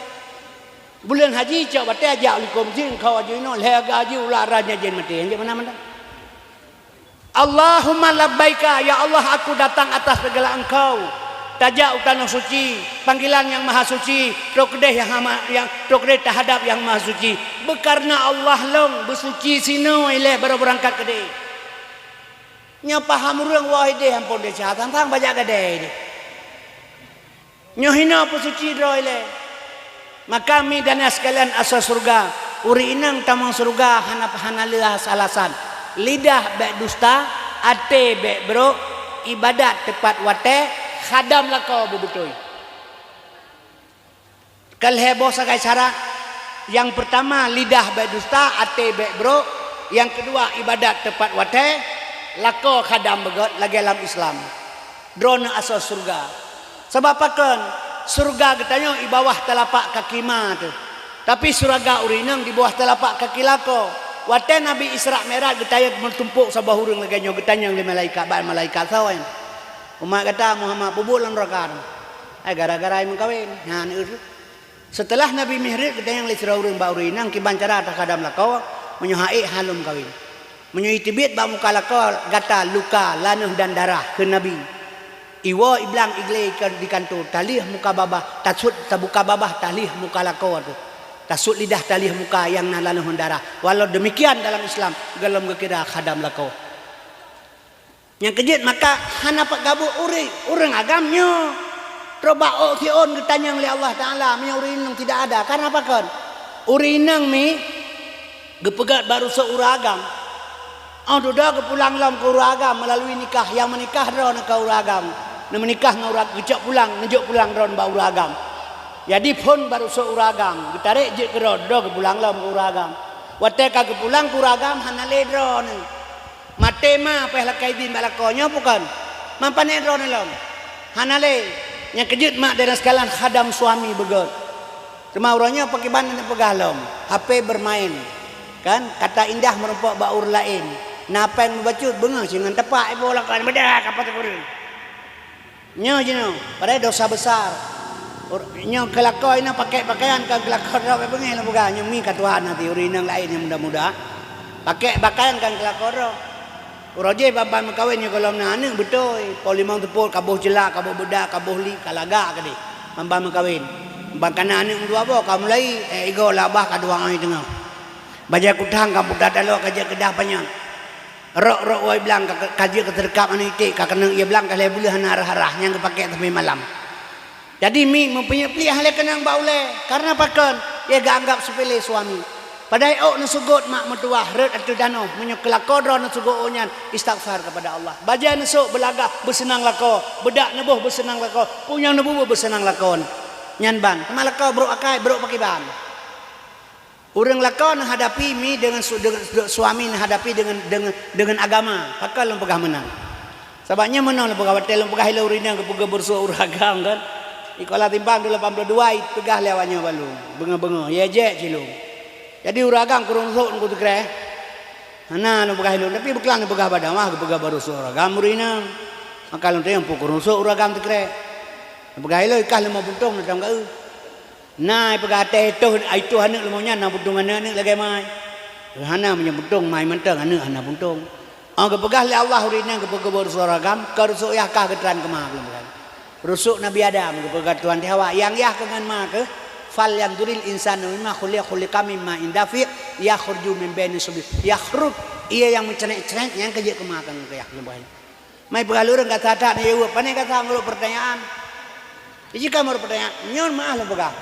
Buleuen haji cok batée jak u likôt meuseujid, keu haji inoe, lhée haji ulah ranya jén maté, han jeuet meunan-meunan. Allahumma labbaika, ya Allah, aku datang atas segala Engkau. Tajak u tanoh suci, panggilan Yang Maha Suci, trok keudeh Yang Hama-, yang trok keudeh tahadap Yang Maha Suci. Beukareuna Allah lôn beusuci sinoe ilée baroe beurangkat keudeh. Nyoe paham ureuëng woe ideh ampôn desya, sang-sang bajak gadée ideh. Nyoe hinoe peusuci droe ilée. Maka mi dan sekalian asoe syeuruga, ureuëng inong tamong syeuruga hana, hana lé alasan. Lidah bék dusta, até bék brok, ibadat teupat watée, khadam lakoe beubeutôi. Ka lhée boh sagai syarat. Nyang peurtama, lidah bék dusta, até bék brok. Nyang keudua, ibadat teupat watée, lakoe khadam beugét lagée lam Islam. Droeneuh asoe syeuruga. Sabab pakon? Syeuruga geutanyoe i bawah talapak kaki ma teuh. Tapi syeuruga ureuëng inong di bawah talapak kaki lakoe. Watée Nabi Isra Mi'raj geutanyong meutumpok saboh ureuëng lagée nyoe, geutanyong lé malaikat, bak malaikat, "Soe nyan?" "Umat gata Muhammad." "Peubuet lam neuraka." "Ai gara-gara meukawen." Nyan, eh. Seuteulah Nabi Mi'raj geutanyong lé sidroe ureuëng bak ureuëng inong kiban cara takhadam lakoe, meunyoe han ék han lom kawén. Meunyoe jiteubiet bak muka lakoe gata luka, laneueh dan darah, kheun Nabi. Iwoe iblang iglé di kanto, talheueh muka babah, tasut tabuka babah, talheueh muka lakoe teuh. Tasut lidah, talheueh muka nyang na laneueh dan darah. Walau demikian dalam Islam, gohlom geukira khadam lakoe. Nyang keujeuet maka hana pat gabuk ureuëng, ureuëng agam nyoe. Troh bak ôk siôn geutanyong lé Allah Taala, meunyoe ureuëng inong tidak ada, karena pakon? Ureuëng inong mi geupeugét bak rusoe ureuëng agam. Óh dudoe geupulang lom keu ureuëng agam meulalu nikah, nyang meunikah droeneuh keu ureuëng agam. Neumeunikah ngon ureuëng, geucok pulang, neujok pulang droeneuh bak ureuëng agam. Jadi phon bak rusoe ureuëng agam, geutarek jeuet keudroe, dudoe geupulang lom keu ureuëng agam. Watée ka geupulang keu ureuëng agam, hana lé droeneuh. Maté ma payah lakée idin bak lakoe, nyoe bukon? Mampané droeneuh lom? Hana lé. Nyang keujeuet mak dan sekalian khadam suami beugét. Teuma uroe nyoe pakriban neupeugah lom, H P bermain. Kan, kata indah meurumpok bak ureuëng laén. Na péng meubacut beungoh singon tepak iboh lakoe, beudah kapot ureuëng. Nyoe jinoe, padahai dosa besar. Ur-, nyoe keu lakoe inong pakai pakaian ka keu lakoe droe beungéh lom peugah, nyoe mi ka tuha nanti ureuëng inong laén nyang muda-muda. Pakèk pakaian kan keu lakoe droe. Uroe jéh ban-ban meukawen nyoe gohlom na aneuk beutôi, po limong teupot, ka boh ceulak, ka boh beudak, ka boh liek, ka lagak keudeh ban-ban meukawen. Ban ka na aneuk meudua boh, ka mulai, eh, igoe lam babah ka dua oi teungoh. Bajèe kutang ka puta taloe ka jeuet keudah panyöt. Rok-rok wai blang ka, ka jeuet keu teureukab aneuk iték, ka keuneuk ié blang ka lhèe buleuen hana rhah-rhah, nyang geupakèk sampai malam. Jadi, mi meupeunyeuet pliek lé keunong bak ulèe, kareuna pakon? Ia geuanggab seupele suami. Padahai ôk neuseugot mak meutuwah rhot ateueh tanoh, meunyoe keu lakoe droe neuseugot ôk nyan, istighfar kepada Allah. Bajèe neusok beulagah beuseunang lakoe, beudak neuboh beuseunang lakoe, punyueng neububuet beuseunang lakoe. Nyan ban, teuma lakoe brok akai, brok pakriban. Ureueng lakoe neuhadapi mi deungon su-, deungon su-, suami neuhadapi deungon, deungon, deungon agama. Pakon lôn peugah meunan? Sabab nyan meunoe lôn peugah, watèe lôn peugah ilôn ureueng inong geupeugah beureusuek ureueng agam kan. Di Kuala Simpang dua lapan puluh dua ipeugah lé awak nyoe bak lôn, beungoh-beungoh, ya jek cilong. Jadi ureueng agam kureueng reusuek ngon teukreh. Hana lôn peugah ilôn, tapi beuklam lôn peugah bak dakwah geupeugah beureusuek ureueng agam ureueng inong. Maka lôn tanyong peue kureueng reusuek ureueng agam teukreh. Lôn peugah ilôn ikah limong puntông lôn tam geu. Na ipeugah até itoh, itoh aneuk leumo nyan na puntông aneuk-aneuk lagèe mai. Hana meunyoe puntông mai mantong aneuk hana puntông. Oh geupeugah lé Allah ureueng inong geupeugah beureusuek ureueng agam, ka reusuek yah kah geutran keu ma lôn peugah. Reusuek Nabi Adam geupeugah Tuhan di Hawa, nyang yah keu ngon ma keuh, "Falyanzuril insanu mimma khuliq, khuliqa mimma indafi, yakhruju min baini sulbi, yakhruj." Ia nyang meucrét-crét nyang ka jeuet keu ma keuh ngon keu yah lôn peugah. Mai peugah lôn ureueng gata that neujaweueb, pane gata meurok peurtanyaan. Jika meurok peurtanyaan, nyoe meuah lôn peugah.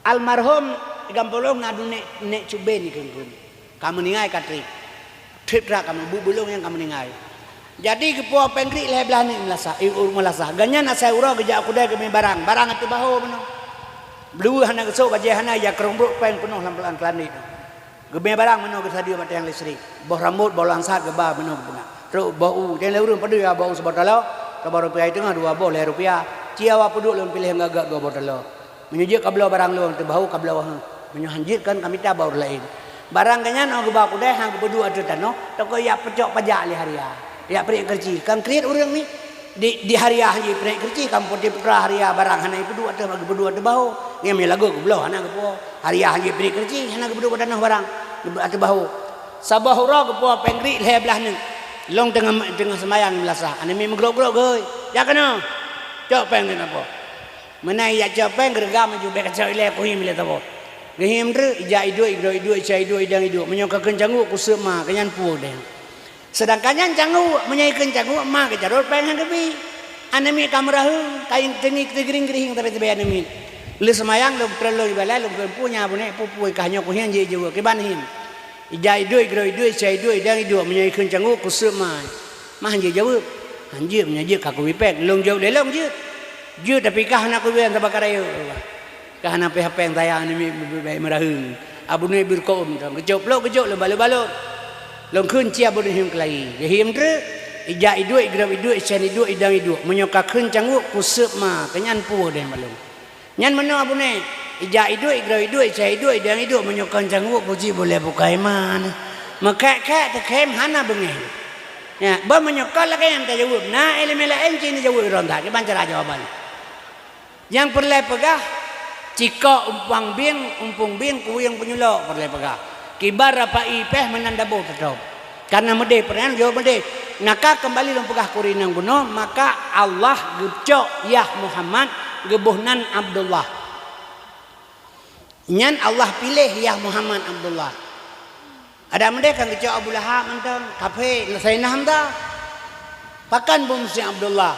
Almarhum Gampolong na dua nèk, nèk cuben dikeue-keue. Ka meuninggai ka trép. Trép that ka meubuet bulong nyang ka meuninggai. Jadi geupuwoe péng grik lhèe blaih nèk meulasah, eh, meulasah. Gobnyan asai uroe geujak u keudè geumè barang, barang ateueh bahô meunoe. Blueh hana geusok, bajèe hana, ija keurong brok péng peunoh lam, lam keulanèt. Geumè barang meunoe geusadeue bak tiang listrik. Boh rambot, boh langsat geuba meunoe geupeugah. Trok boh u, teuh lé ureueng padum ya boh u siboh taloe, saboh rupiah teungoh dua boh lhèe rupiah. Ci awak peuduek lôn piléh ngon gèt dua boh taloe. Meunyoe jeuet kabloe barang lôn teuh bahô kabloe heueh. Meunyoe han jeuet kan kamita bak ureueng laén. Barang gobnyan 'oh geuba u keudè han geupeuduek ateueh tanoh, toko jak peucok pajak lé haria. Jak prek keureuci. Kan kriet ureueng ni. Di, di haria han jiprek keureuci, kamoe putra haria barang hana jipeuduek ateueh, geupeuduek ateueh bahô. Nyan meunyoe lagoe geubloe hana geupuwoe. Haria han jiprek keureuci, hana geupeuduek bak tanoh barang, geupeuduek ateueh bahô. Saboh uroe geupuwoe péng grik lhèe blaih nèk. Lôn teungoh, teungoh seumayang meulasah, aneuk miet meugrok-grok geuhôi. Jak keunoe. Cok péng keunoe po. Meunan jak cok péng geureugam laju bèk kacok ilèe kuhiem ilèe saboh. Geuhiem treuk, ijak iduek, igrok iduek, ica iduek, idang iduek. Meunyoe ka kheun cangguk kuseup ma, keu nyan puwoe deh. Seudangkan nyan cangguk, meunyoe ikheun cangguk, ma geucarôt péng han geubi. Aneuk miet ka meuraheueng, ka teungieng teugiring-giring sabe-sabe aneuk miet. Lheueh seumayang lôn peutrön lôn ibalai lôn kheun peue nyan Abunék, peue-peue kah nyoe kuhieng jeuet jaweueb, kiban hieng. Ija iduek, igrok iduek, ica iduek, idang iduek, meunyoe ikheun cangguk kuseup ma. Ma han jeuet jaweueb. Han jeuet, meunyoe jeuet ka kubi péng. Lôn jaweueb lé lôn jeuet. Jeuet tapi kah hana kubi sabaka rayeuk. Ka hana pih hapéng sayang aneuk miet bèk meuraheueng. Abunék beureukôn, geucok plôk geucok lôn balot-balot. Lôn kheun ci Abunék hieng keulayi. Geuhiem treuk, ija iduek, igrok iduek, icen iduek, idang iduek. Meunyoe ka kheun cangguk, kuseup ma, keu nyan puwoe deh bak lôn. Nyan meunoe Abunék, ija iduek, igrok iduek, icen iduek, idang iduek. Meunyoe kon cangguk, kuci bulèe bukai ma neh. Meukhèk-khèk teukhém hana beungéh. Ya, bah meunyoe kon lagèe nyan tajaweueb, na ileumèe laén ci neujaweueb droe that, kiban cara jawaban. Nyang peureulèe peugah, cikok umpang bieng, umpung bieng, kuwieng peunyulok peureulèe peugah. Kiban rapai péh meunan daboh teutôb. Kareuna meudeh peureunang jaweueb meudeh. Naka keumbali lôn peugah keu ureueng inong bunoe, maka Allah geucok Yah Muhammad geuboh nan Abdullah. Nyan Allah piléh Yah Muhammad Abdullah. Adak meudeh kan geucok Abu Lahab mantong, kafé, Saidina Hamzah. Pakon beumusoh Abdullah?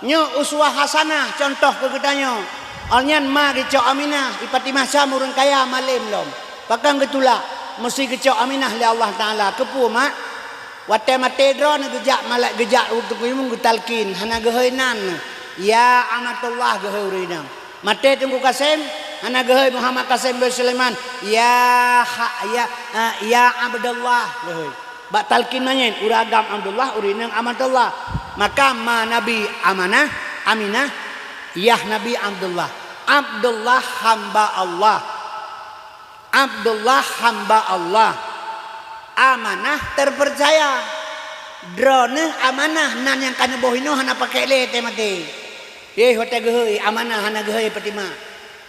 Nyoe uswah hasanah, cuntoh keu geutanyoe. Awaknyan ma geucok Aminah, i Fatimah Syam ureueng kaya malém lom. Pakon geutulak? Meusti geucok Aminah lé Allah Taala. Keupeue, Mak? Watèe maté droeneuh geujak malai-, geujak u Teungku Imeum geutalkin, hana geuhôi nan. Ya Amatullah geuhôi ureueng inong. Maté Teungku Kasem, hana geuhôi Muhammad Kasem bin Sulaiman, ya ha-, ya, eh, ya Abdullah geuhôi. Bak talkin manyét, ureueng agam Abdullah, ureueng inong Amatullah. Maka ma Nabi Amanah, Aminah, yah Nabi Abdullah. Abdullah hamba Allah. Abdullah hamba Allah. Amanah terpercaya. Droeneuh amanah nan nyang ka neuboh inoe hana pakèk lé teuh maté. Yeh, watèe geuhôi amanah hana geuhôi Fatimah.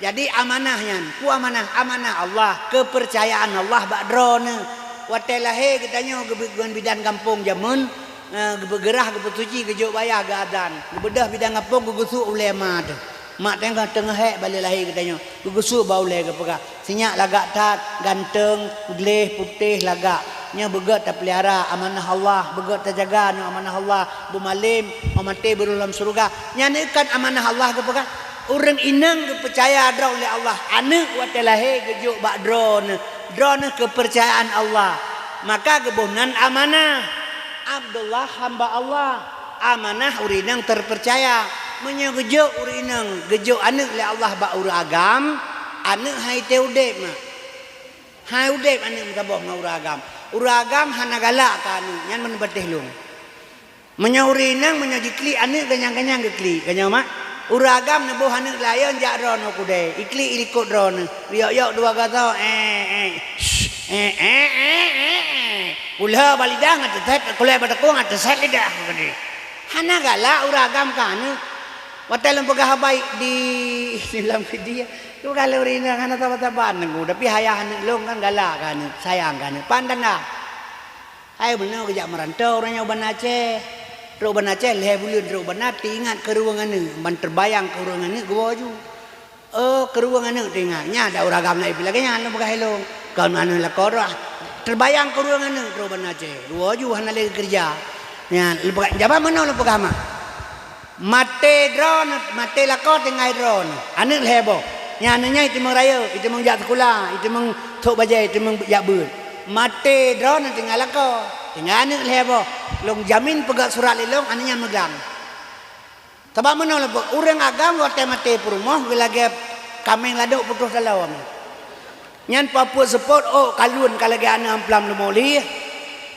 Jadi amanah nyan, peue amanah? Amanah Allah, keupeurcayaan Allah bak droeneuh. Watée lahé geutanyoe geubeuet ngon bidan gampông jameun, eh, geubeugeurah, geupeusuci, geujok baya, geuazan. Geubeudôh bidan gampông, geugusôk ulée ma teuh. Mak teungoh, teungoh hék balée lahé geutanyoe, geugusôk bak ulée, geupeugah, "Sinyak lagak that, ganteng, gleh, putéh, lagak. Nyoe beugét tapeulihara, amanah Allah, beugét tajaga, nyoe amanah Allah. Beumalem, 'oh maté beuroh lam syeuruga." Nyan kan amanah Allah geupeugah. Ureuëng inong geupeucaya droe lé Allah, aneuëk watée lahé geujok bak droeneuh. Droeneuh keupeurcayaan Allah. Maka geuboh nan amanah. Abdullah hamba Allah. Amanah ureuëng inong teupeucaya. Meunyoe geujok ureuëng inong, geujok aneuëk lé Allah bak ureuëng agam, aneuëk hai teu udeb mak. Hai udeb aneuëk meusaboh ngon ureuëng agam. Ureuëng agam hana galak keu aneuëk, nyan meuneubeutéh lôn. Meunyoe ureuëng inong, meunyoe jiklik aneuëk, ganyang-ganyang geuklik. Ganyang mak, ureuëng agam neuboh aneuëk layeuen jak droeneuh kudée, iklik ilikot droeneuh. Yok-yok dua gasoe, eh, eh, shh, eh, eh, eh, eh, eh. Kulhée bak lidah ngat teuset, kulhée bak takong ngat teuset lidah. Hana galak ureuëng agam keu aneuëk. Watée lôn peugah haba di lam video, peugah lé ureuëng inong hana saban-saban ngon, tapi ayah aneuëk lôn kan galak keu aneuëk, sayang keu aneuëk. Pan tanda. Hai meunoe geujak meuranto ureuëng nyoe u Banda Aceh. Trok u Banda Aceh lhée buleuen trok u banda, teuingat keu ureuëng aneuëk, ban teubayang keu ureuëng aneuëk geuwoe ju. Oh, keu ureuëng aneuëk teuingat. Nyan ada ureuëng agam laén pih lagée nyan lôn peugah ilong. Kon aneuëk lakoe droe. Teubayang keu ureuëng aneuëk trok u Banda Aceh. Geuwoe ju hana lé geukeureuja. Nyan lôn peugah, jaban meunoe lôn peugah mak. Maté droeneuh, maté lakoe tinggai droeneuh. Aneuëk lhée boh. Nyan aneuëk nyan iteumeung rayeuk, iteumeung jak sikula, iteumeung sôk bajée, iteumeung jak beuet. Maté droeneuh tinggai lakoe, tinggai aneuëk lhée boh. Lôn jamin peugét surat lé lôn, aneuëk nyan meuglang. Sabab meunoe lôn peugah, ureuëng agam watée maté peurumoh geulagée kaméng ladôk putôh taloe. Nyan papeue seupôt ôk kalon ka lagée aneuëk amplam leumo lih,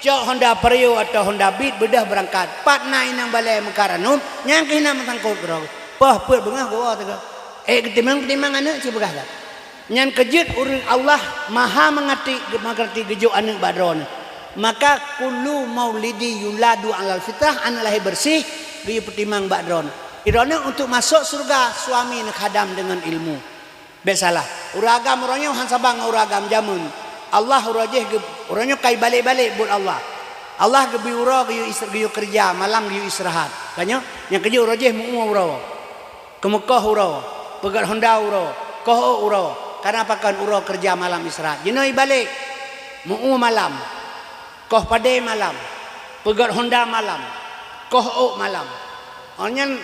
cok Honda Vario atau Honda Beat beudôh beurangkat. Pat na inong balée meukat aneuëk, nyang keuh na meusangkot keudroe. Poh peuet beungoh geuwoe teuh. Ék geutimang-timang aneuëk cit peugah that. Nyan keu jeuet ureuëng Allah maha meungerti, meungerti geujok aneuëk bak droeneuh. Maka kullu maulidi yuladu alal fitrah, aneuëk lahé beureuséh, geuyue peutimang bak droeneuh. Droeneuh untuk masôk syeuruga, suami neukhadam deungon ilmu. Bék salah. Ureuëng agam uroe nyoe han saban ngon ureuëng agam jameun. Allah uroe jih geu-, uroe nyoe ka ibalek-balek buet Allah. Allah geubri uroe geuyue is-, geuyue keureuja, malam geuyue istirahat. Ka nyoe, nyang keujeuet uroe jih meu-ue uroe. Keumeukoh uroe, peugét honda uroe, koh ôk uroe. Karena pakon uroe keureuja malam istirahat. Jinoe ibalek, meu-ue malam. Koh padé malam, peugét honda malam, koh ôk malam. Awak nyan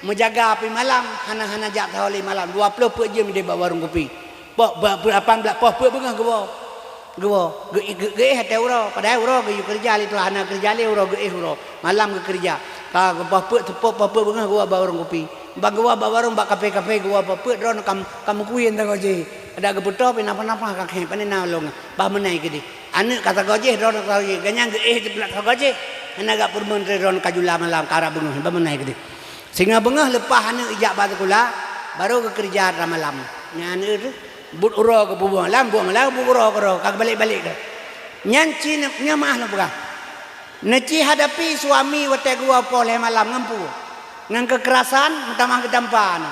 meujaga api malam, hana-hana jak sahoe lé malam, dua ploh peuet jeuem idéh bak warong kupi. Poh, ba-, peuet, lapan blah, poh peuet beungoh geuwoe. Geuwoe, geu-, geu-, geuéh watée uroe, padahai uroe geuyue keureuja lé Tuhan, hana keureuja lé uroe, geuéh uroe. Malam geukeureuja. Ka geupoh peuet, teupok poh peuet beungoh geuwoe bak warong kupi. Ban geuwoe bak warong bak kafe-kafe geuwoe poh peuet, droeneuh ka, ka meukui ngon sagoe jih. Adak geupeutoe pih nafah-nafah ka khéng, pane na lôn, bah meunan keudéh. Aneuëk ka sagoe jih, droeneuh ka sagoe jih. Ganyang geuéh teupeulak sagoe jih. Hana gak peurumoh, droeneuh ka jula malam, ka rab beungoh, bah meunan keudéh. Singoh beungoh leupah aneuëk ijak bak sikula, barô geukeureuja rab malam. Nyan aneuëk teuh, buet uroe geupeubuet malam, buet malam, buet uroe keudroe, ka geubalek-balek keu. Nyan ci nyoe meuah lôn peugah. Neuci hadapi suami watée geuwoe poh lhée malam ngon peue? Ngon keukerasan, meutamah geutampa na.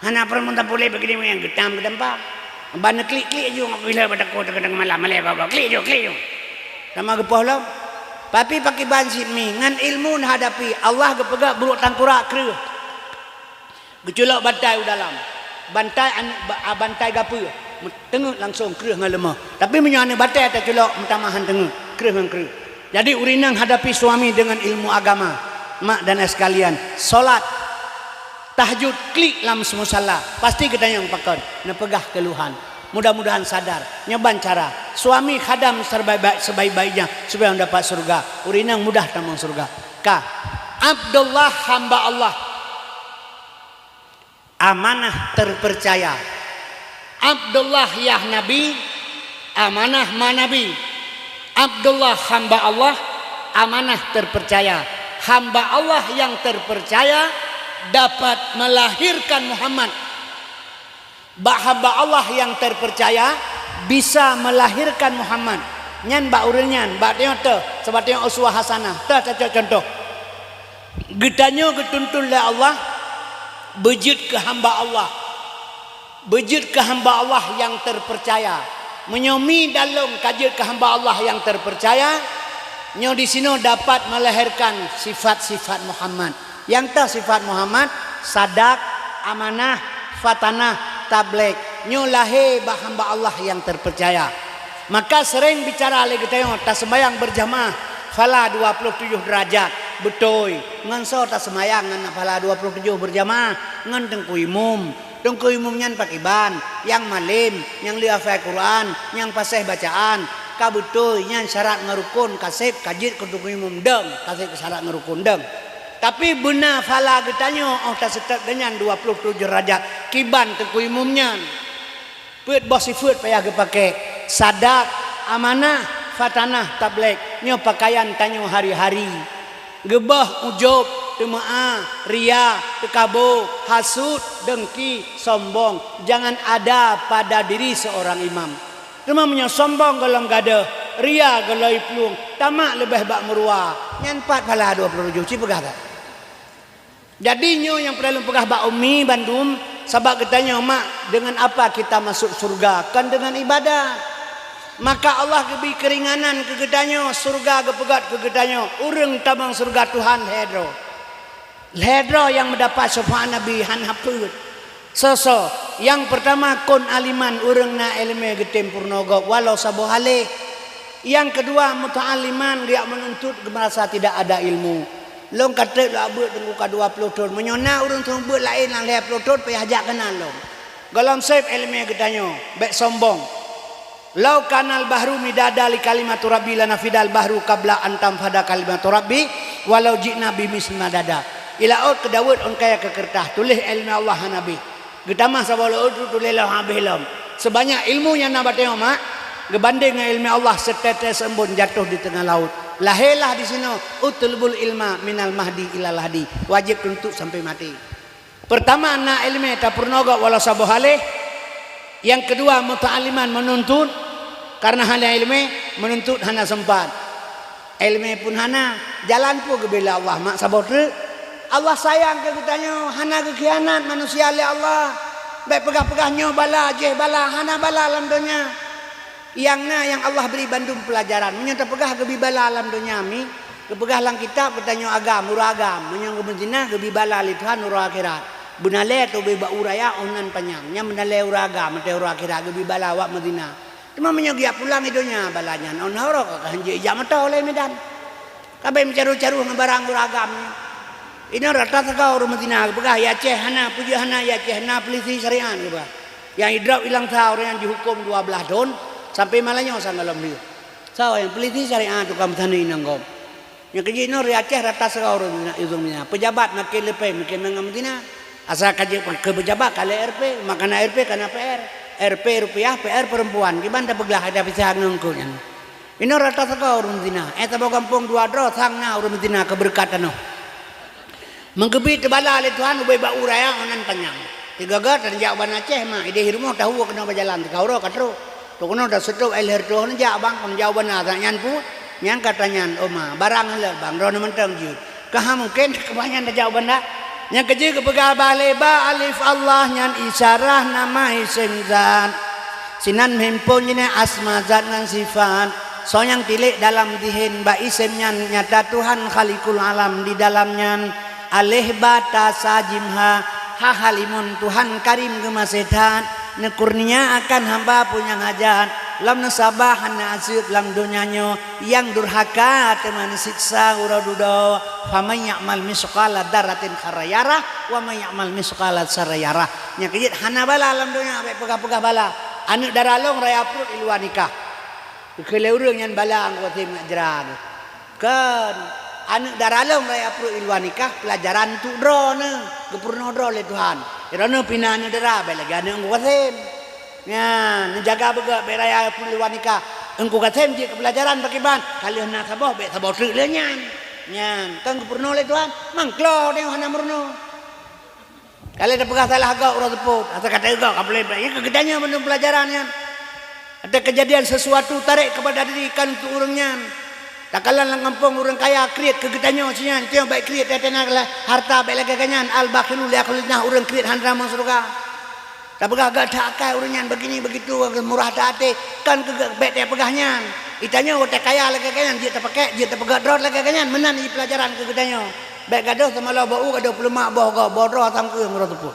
Hana peurumoh tapuléh bak geutanyoe nyang geutam geutampa. Ban neuklik-klik ju ngon gila bak takot teungoh malam malée gogo. Klik ju, klik ju. Sama geupoh lom. Tapi pakiban cit mi, ngon ilmu neuhadapi, Allah geupeugah brok tangkurak kreueh. Geuculok bantai u dalam. Bantai aneuëk ba-, a, bantai gapeue. Meuteungeut langsong kreueh ngon leumoh. Tapi meunyoe aneuëk batée taculok, meutamah han teungeut, kreueh ngon kreueh. Jadi ureuëng inong hadapi suami deungon ilmu agama. Mak dan ayah sekalian, solat tahajud klik lam musala, pasti geutanyong pakon, neupeugah keuluhan. Mudah-mudahan sadar. Nyoe ban cara, suami khadam sebaik-baik, sebaik-baiknya supaya dapat syeuruga. Ureuëng inong mudah tamong syeuruga. Ka, Abdullah hamba Allah. Amanah terpercaya. Abdullah yah Nabi, amanah ma Nabi. Abdullah hamba Allah, amanah terpercaya. Hamba Allah yang terpercaya dapat melahirkan Muhammad. Bak hamba Allah yang terpercaya bisa melahirkan Muhammad. Nyan bak ureuëng nyan, bak tanyoe teuh, sabab tanyoe uswah hasanah. Teuh tacok contoh. Geutanyoe geutuntun lé Allah beujeuet keu hamba Allah. Beujeuet keu hamba Allah nyang teupeurcaya. Meunyoe mi dan lôn ka jeuet keu hamba Allah nyang terpercaya, nyoe disinoe dapat melahirkan sifat-sifat Muhammad. Nyang ta sifat Muhammad, sadak, amanah, fatanah, tabligh. Nyoe lahé bak hamba Allah nyang terpercaya. Maka sering bicara lé geutanyoe, taseumbahyang berjamaah, phala dua puluh tujoh derajat. Beutôi. Ngon soe taseumbahyang ngon phala dua puluh tujoh berjamaah? Ngon teungku imum. Teungku imum nyan pakiban, nyang malém, nyang le hafai Quran, nyang paséh bacaan, ka beutôi nyan syarat ngon rukon, ka sép, ka jeuet keu teungku imum dong, ka sép keu syarat ngon rukon dong. Tapi beuna phala geutanyoe óh taseutôt geuh nyan dua puluh tujoh derajat, kiban teungku imum nyan. Peuet boh sifeuet payah geupaké, sadak, amanah, fatanah, tabligh, nyoe pakaian tanyoe hari-hari. Geubah, ujub, teumeu'ah, ria, teukabo, hasut, dengki, sombong, jangan ada pada diri seorang imam. Teuma meunyoe sombong gohlom gadôh, ria gohlom plueng, tamak leubeh bak meuruwa, nyan pat phala dua puluh tujoh, ci peugah that. Jadi nyoe nyang peureulée lôn peugah bak umi bandum, sabab geutanyoe mak, dengan apa kita masuk surga? Kan dengan ibadat. Maka Allah geubri keuringanan keu geutanyoe, surga geupeugét keu geutanyoe, ureuëng tamong surga Tuhan lhée droe. Lhée droe nyang meudapat syafaat Nabi hana peuet. Soe-soe? Nyang peurtama, kun aliman, ureuëng na iéleumé geutem peurunoe gob walau saboh aléh. Nyang keudua, muta'alliman, geujak meununtut geumeurasa tidak ada ilmu. Lôn ka trép lôn beuet teungku ka dua ploh thon. Meunyoe na ureuëng seumeubeuet laén nyang lhée ploh thon, payah jak keunan lôn. Gohlom sép iéleumé geutanyoe, bék sombong. "Lau kanal bahru midada li kalimatu rabbi lanafidal bahru qabla an tanfada kalimatu rabbi walau ji'na bimitsli madada." Di laôt keudaweuet ôn kayée keu keureutah, tuléh iéleumé Allah hana beh. Geutamah saboh laôt tu tuléh lom habéh lom. Seubanyak ilmu nyang na bak tanyoe mak, geubandéng ngon iéleumé Allah, seutetes embôn jatoh di teungoh laôt. Lahé lah disinoe, "Utlubul ilma minal mahdi ilal lahdi." Wajéb tuntot sampoe maté. Peurtama, na iéleumé tapeurunoe gob walau saboh aléh. Nyang keudua, muta'alliman, meununtut. Kareuna hana iéleumé, meununtut hana seumpat. Iéleumé pun hana, jalan pun geubri lé Allah mak saboh treuk. Allah sayang keu geutanyoe, hana geukhianat manusia lé Allah. Bék peugah-peugah nyoe bala, jéh bala, hana bala lam donya. Nyang na nyang Allah bri bandum peulajaran. Meunyoe tapeugah geubri bala lam donya mi, geupeugah lam kitab geutanyoe agam, uroe agam. Meunyoe geumeuzina geubri bala lé Tuhan uroe akhirat. Beunalée tubée bak uroe raya ôn nan panyang. Nyan beunalée uroe agam, watée uroe akhirat geubri bala awak meuzina. Teuma meunyoe geujak pulang i donya bala nyan, ôn uroe ka hanjeuet ijak meuto lé Medan. Ka bék meucaroh-caroh ngon barang ureuëng agam nyoe. Inoe rata sagoe ureuëng meuzina geupeugah, "I Aceh hana, peujeuet hana i Aceh, na peulisi syariat," geupeugah. Nyang idrop ilang sa ureuëng nyang jihuköm dua blaih thon, sampoe malam nyoe sang gohlom lheueh. Soe nyang peulisi syariat tukang meusaneue inong gob. Nyang keujeuet inoe di Aceh rata sagoe ureuëng meuzina, ureuëng meuzina. Peujabat makin leupie, makin mangat meuzina. Asai ka jeuet keu peujabat ka lhée R P, maka na R P ka na P R. R P rupiah, P R perempuan. Kiban tapeuglah ada pisah ngon keu nyan. Inoe rata sagoe ureuëng zina. Eh, saboh gampông dua droe sang na ureuëng zina keu beureukat tanoh. Meugeubri teubala lé Tuhan ubé bak uroe raya ôn nan panyang. Tiga-tiga tan jak u Banda Aceh mak, idéh rumoh tahu keunoe bak jalan, teuka uroe ka trok. Trok keunoe taseutôt ai lheueh troh neujak bang, kon jak u Banda, nyan pun, nyan ka tanyan, "Oh ma, barang lé bang, droeneuh mantong jeuet." Ka ha mungken keubah nyan tajak u Banda. Nyang keujeuet geupeugah bah lé ba alif Allah nyan isyarah nama isem zat. Sinan meuhimpon jinoe asma zat ngon sifat. Soe nyang tilék dalam dihen bak isem nyan nyata Tuhan Khaliqul Alam di dalam nyan. Alif ba ta sa jim ha, ha halimun Tuhan karim geumaséh that. Neukurnia akan hamba peue nyang hajat. Lom neusabah hana aseuet lam donya nyoe. Nyang durhaka teuma neusiksa uroe dudoe, "Faman ya'mal mitsqala dzarratin khairan yarah, wa man ya'mal mitsqala dzarratin syarran yarah." Nyang keujeuet hana bala lam donya, bék peugah-peugah bala. Aneuëk dara lôn raya pruet i luwa nikah. Geukheun lé ureuëng nyan bala Teungku Kasem ngat jra geuh. Kon, aneuëk dara lôn raya pruet i luwa nikah, peulajaran untuk droeneuh, geupeurunoe droe lé Tuhan. Droeneuh pih na aneuëk dara, bék lagée aneuëk Teungku Kasem. Nyan, neujaga beugét bék raya pruet luwa nikah. Teungku Kasem jeuet keu peulajaran pakiban, ka lheueh na saboh bék saboh treuk lé nyan. Nyan, kon geupeurunoe lé Tuhan, mangklo deh hana meurunoe. Ka lheueh tapeugah salah gob uroe seupôt, asa ka teugob ka peuleueh, nyan keu geutanyoe bandum peulajaran nyan. Ada kejadian sesuatu tarék keupada diri kan untuk ureuëng nyan. Takalon lam gampông ureuëng kaya kriet keu geutanyoe si nyan, tanyoe bék kriet, teuh na hareuta bék lagée geuh nyan, al-bakhilu la yadkhulul jannah, ureuëng kriet hana tamong syeuruga. Tapeugah gata akai ureuëng nyan begini begitu, murah that até, kan keu bék tapeugah nyan. Geutanyoe watée kaya lagée nyan, jeuet tapakée, jeuet tapeugah droe lagée nyan, meunan jih peulajaran keu geutanyoe. Bék gadôh teumalo bak u gadôh peulemak boh gob, boh droe sangkeueng uroe teupeu.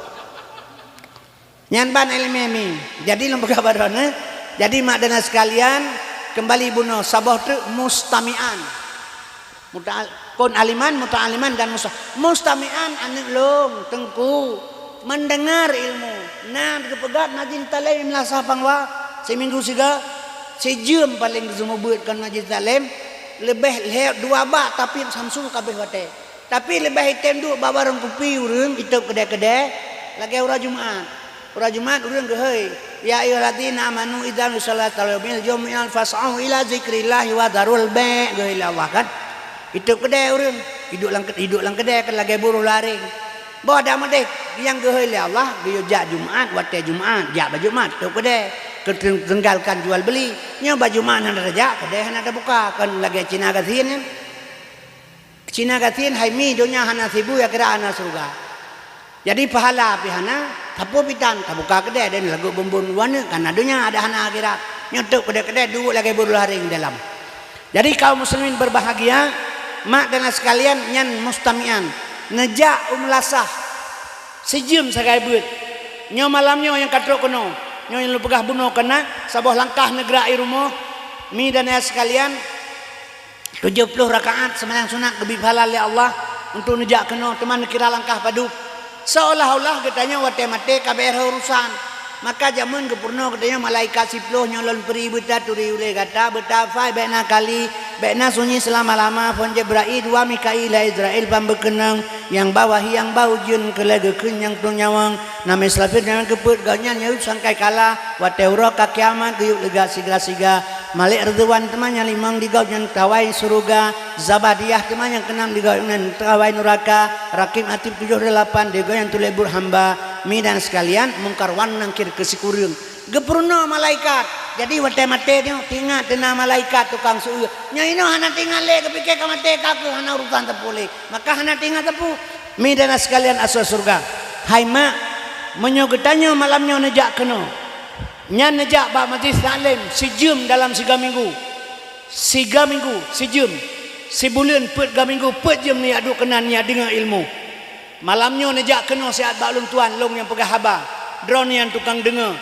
Nyan ban iéleumé mi. Jadi lôn peugah bak droeneuh, jadi mak dan ayah sekalian, keumbali bunoe saboh treuk mustami'an. Muta'al-, kon aliman, muta'aliman dan musta-, mustami'an aneuëk lôn, teungku, mendengar ilmu. Na geupeugah najin talem lam lasa pangwa, siminggu siga, sijeuem paleng geuseumeubeuet kon najin talem, leubeh lhée dua bak tapi samsu kabeh watée. Tapi leubeh item duek bak barong kupi ureuëng itôb keudée-keudée lagée uroe Jumat. Uroe Jumat ureuëng geuhôi, "Ya ayyuhalladzina amanu idza nudiya lissalati min yaumil jumu'ah fas'au ila dzikrillahi wa dzarul bai'," geuhôi lé Allah kan. Itôb keudée ureuëng, iduek lam, iduek lam keudée kan lagée buruh laréng. Boh dak meudeh nyang geuhôi lé Allah, geuyue jak Jumat, watée Jumat, jak bak Jumat, tôb keudée, keu teunggalkan jual beuli. Nyoe bak Jumat hana tajak, keudée hana tabuka, kan lagée Cina gasien nyan. Cina gasien hai mi donya hana sibu, akhirat hana syeuruga. Jadi pahala pih hana, sapeue pih tan, tabuka keudée dan lagu bumbon waneuk kana donya ada hana akhirat. Nyoe tôb keudée-keudée duek lagée buruh laréng dalam. Jadi kaum muslimin berbahagia, mak dan ayah sekalian nyan mustami'an, neujak u meulasah sijeuem sagai beuet. Nyoe malam nyoe nyang ka trok keunoe, nyoe nyang lôn peugah bunoe keunan saboh langkah neugrak i rumoh, mi dan ayah sekalian, Tujoh ploh rakaat seumayang sunat geubri pahala lé Allah untuk neujak keunoe, teuma neukira langkah padub. Seolah-olah geutanyoe watée maté ka beureusah urusan. Maka jamén geupeurunoe geutanyoe malaikat siploh nyoe lôn peuri beutaturi ulée gata, beutafai bék na kali, bék na sunyi seulama-lama, phon Jibrail, dua Mikail, Izrail, pam beukeunong, nyang ba wahyi, nyang ba ujeuen, keu lhée geukheun nyang tueng nyawöng, na Israfil nyang keupeuet gobnyan nyang sangkai kala, watée uroe ka kiamat geuyue leuga sigra-siga. Malek Ridwan teuma nyang limong di gobnyan tawai syeuruga, Zabadiah teuma nyang keunam di gobnyan tawai nuraka, Rakib Atid tujoh delapan di gobnyan tuléh buet hamba. Mi dan sekalian, Mungkar wan Nakir keu sikureueng. Geupeurunoe malaikat. Jadi watée maté nyoe, teuingat teuna malaikat tukang seueu. Nyoe inoe hana teuingat lé, geupike ka maté ka keuh hana urusan teupeu lé. Maka hana teuingat teupeu. Mi dan sekalian asoe syeuruga. Hai mak, meunyoe geutanyoe malam nyoe neujak keunoe, nyan neujak bak majlis taklim sijeuem dalam siga minggu. Siga minggu sijeuem. Sibuleuen peuet ga minggu peuet jeuem neujak duek keunan neujak deungoe ilmu. Malam nyoe neujak keunoe siat bak ulôn tuan, lôn nyang peugah haba, droeneuh nyang tukang deungoe.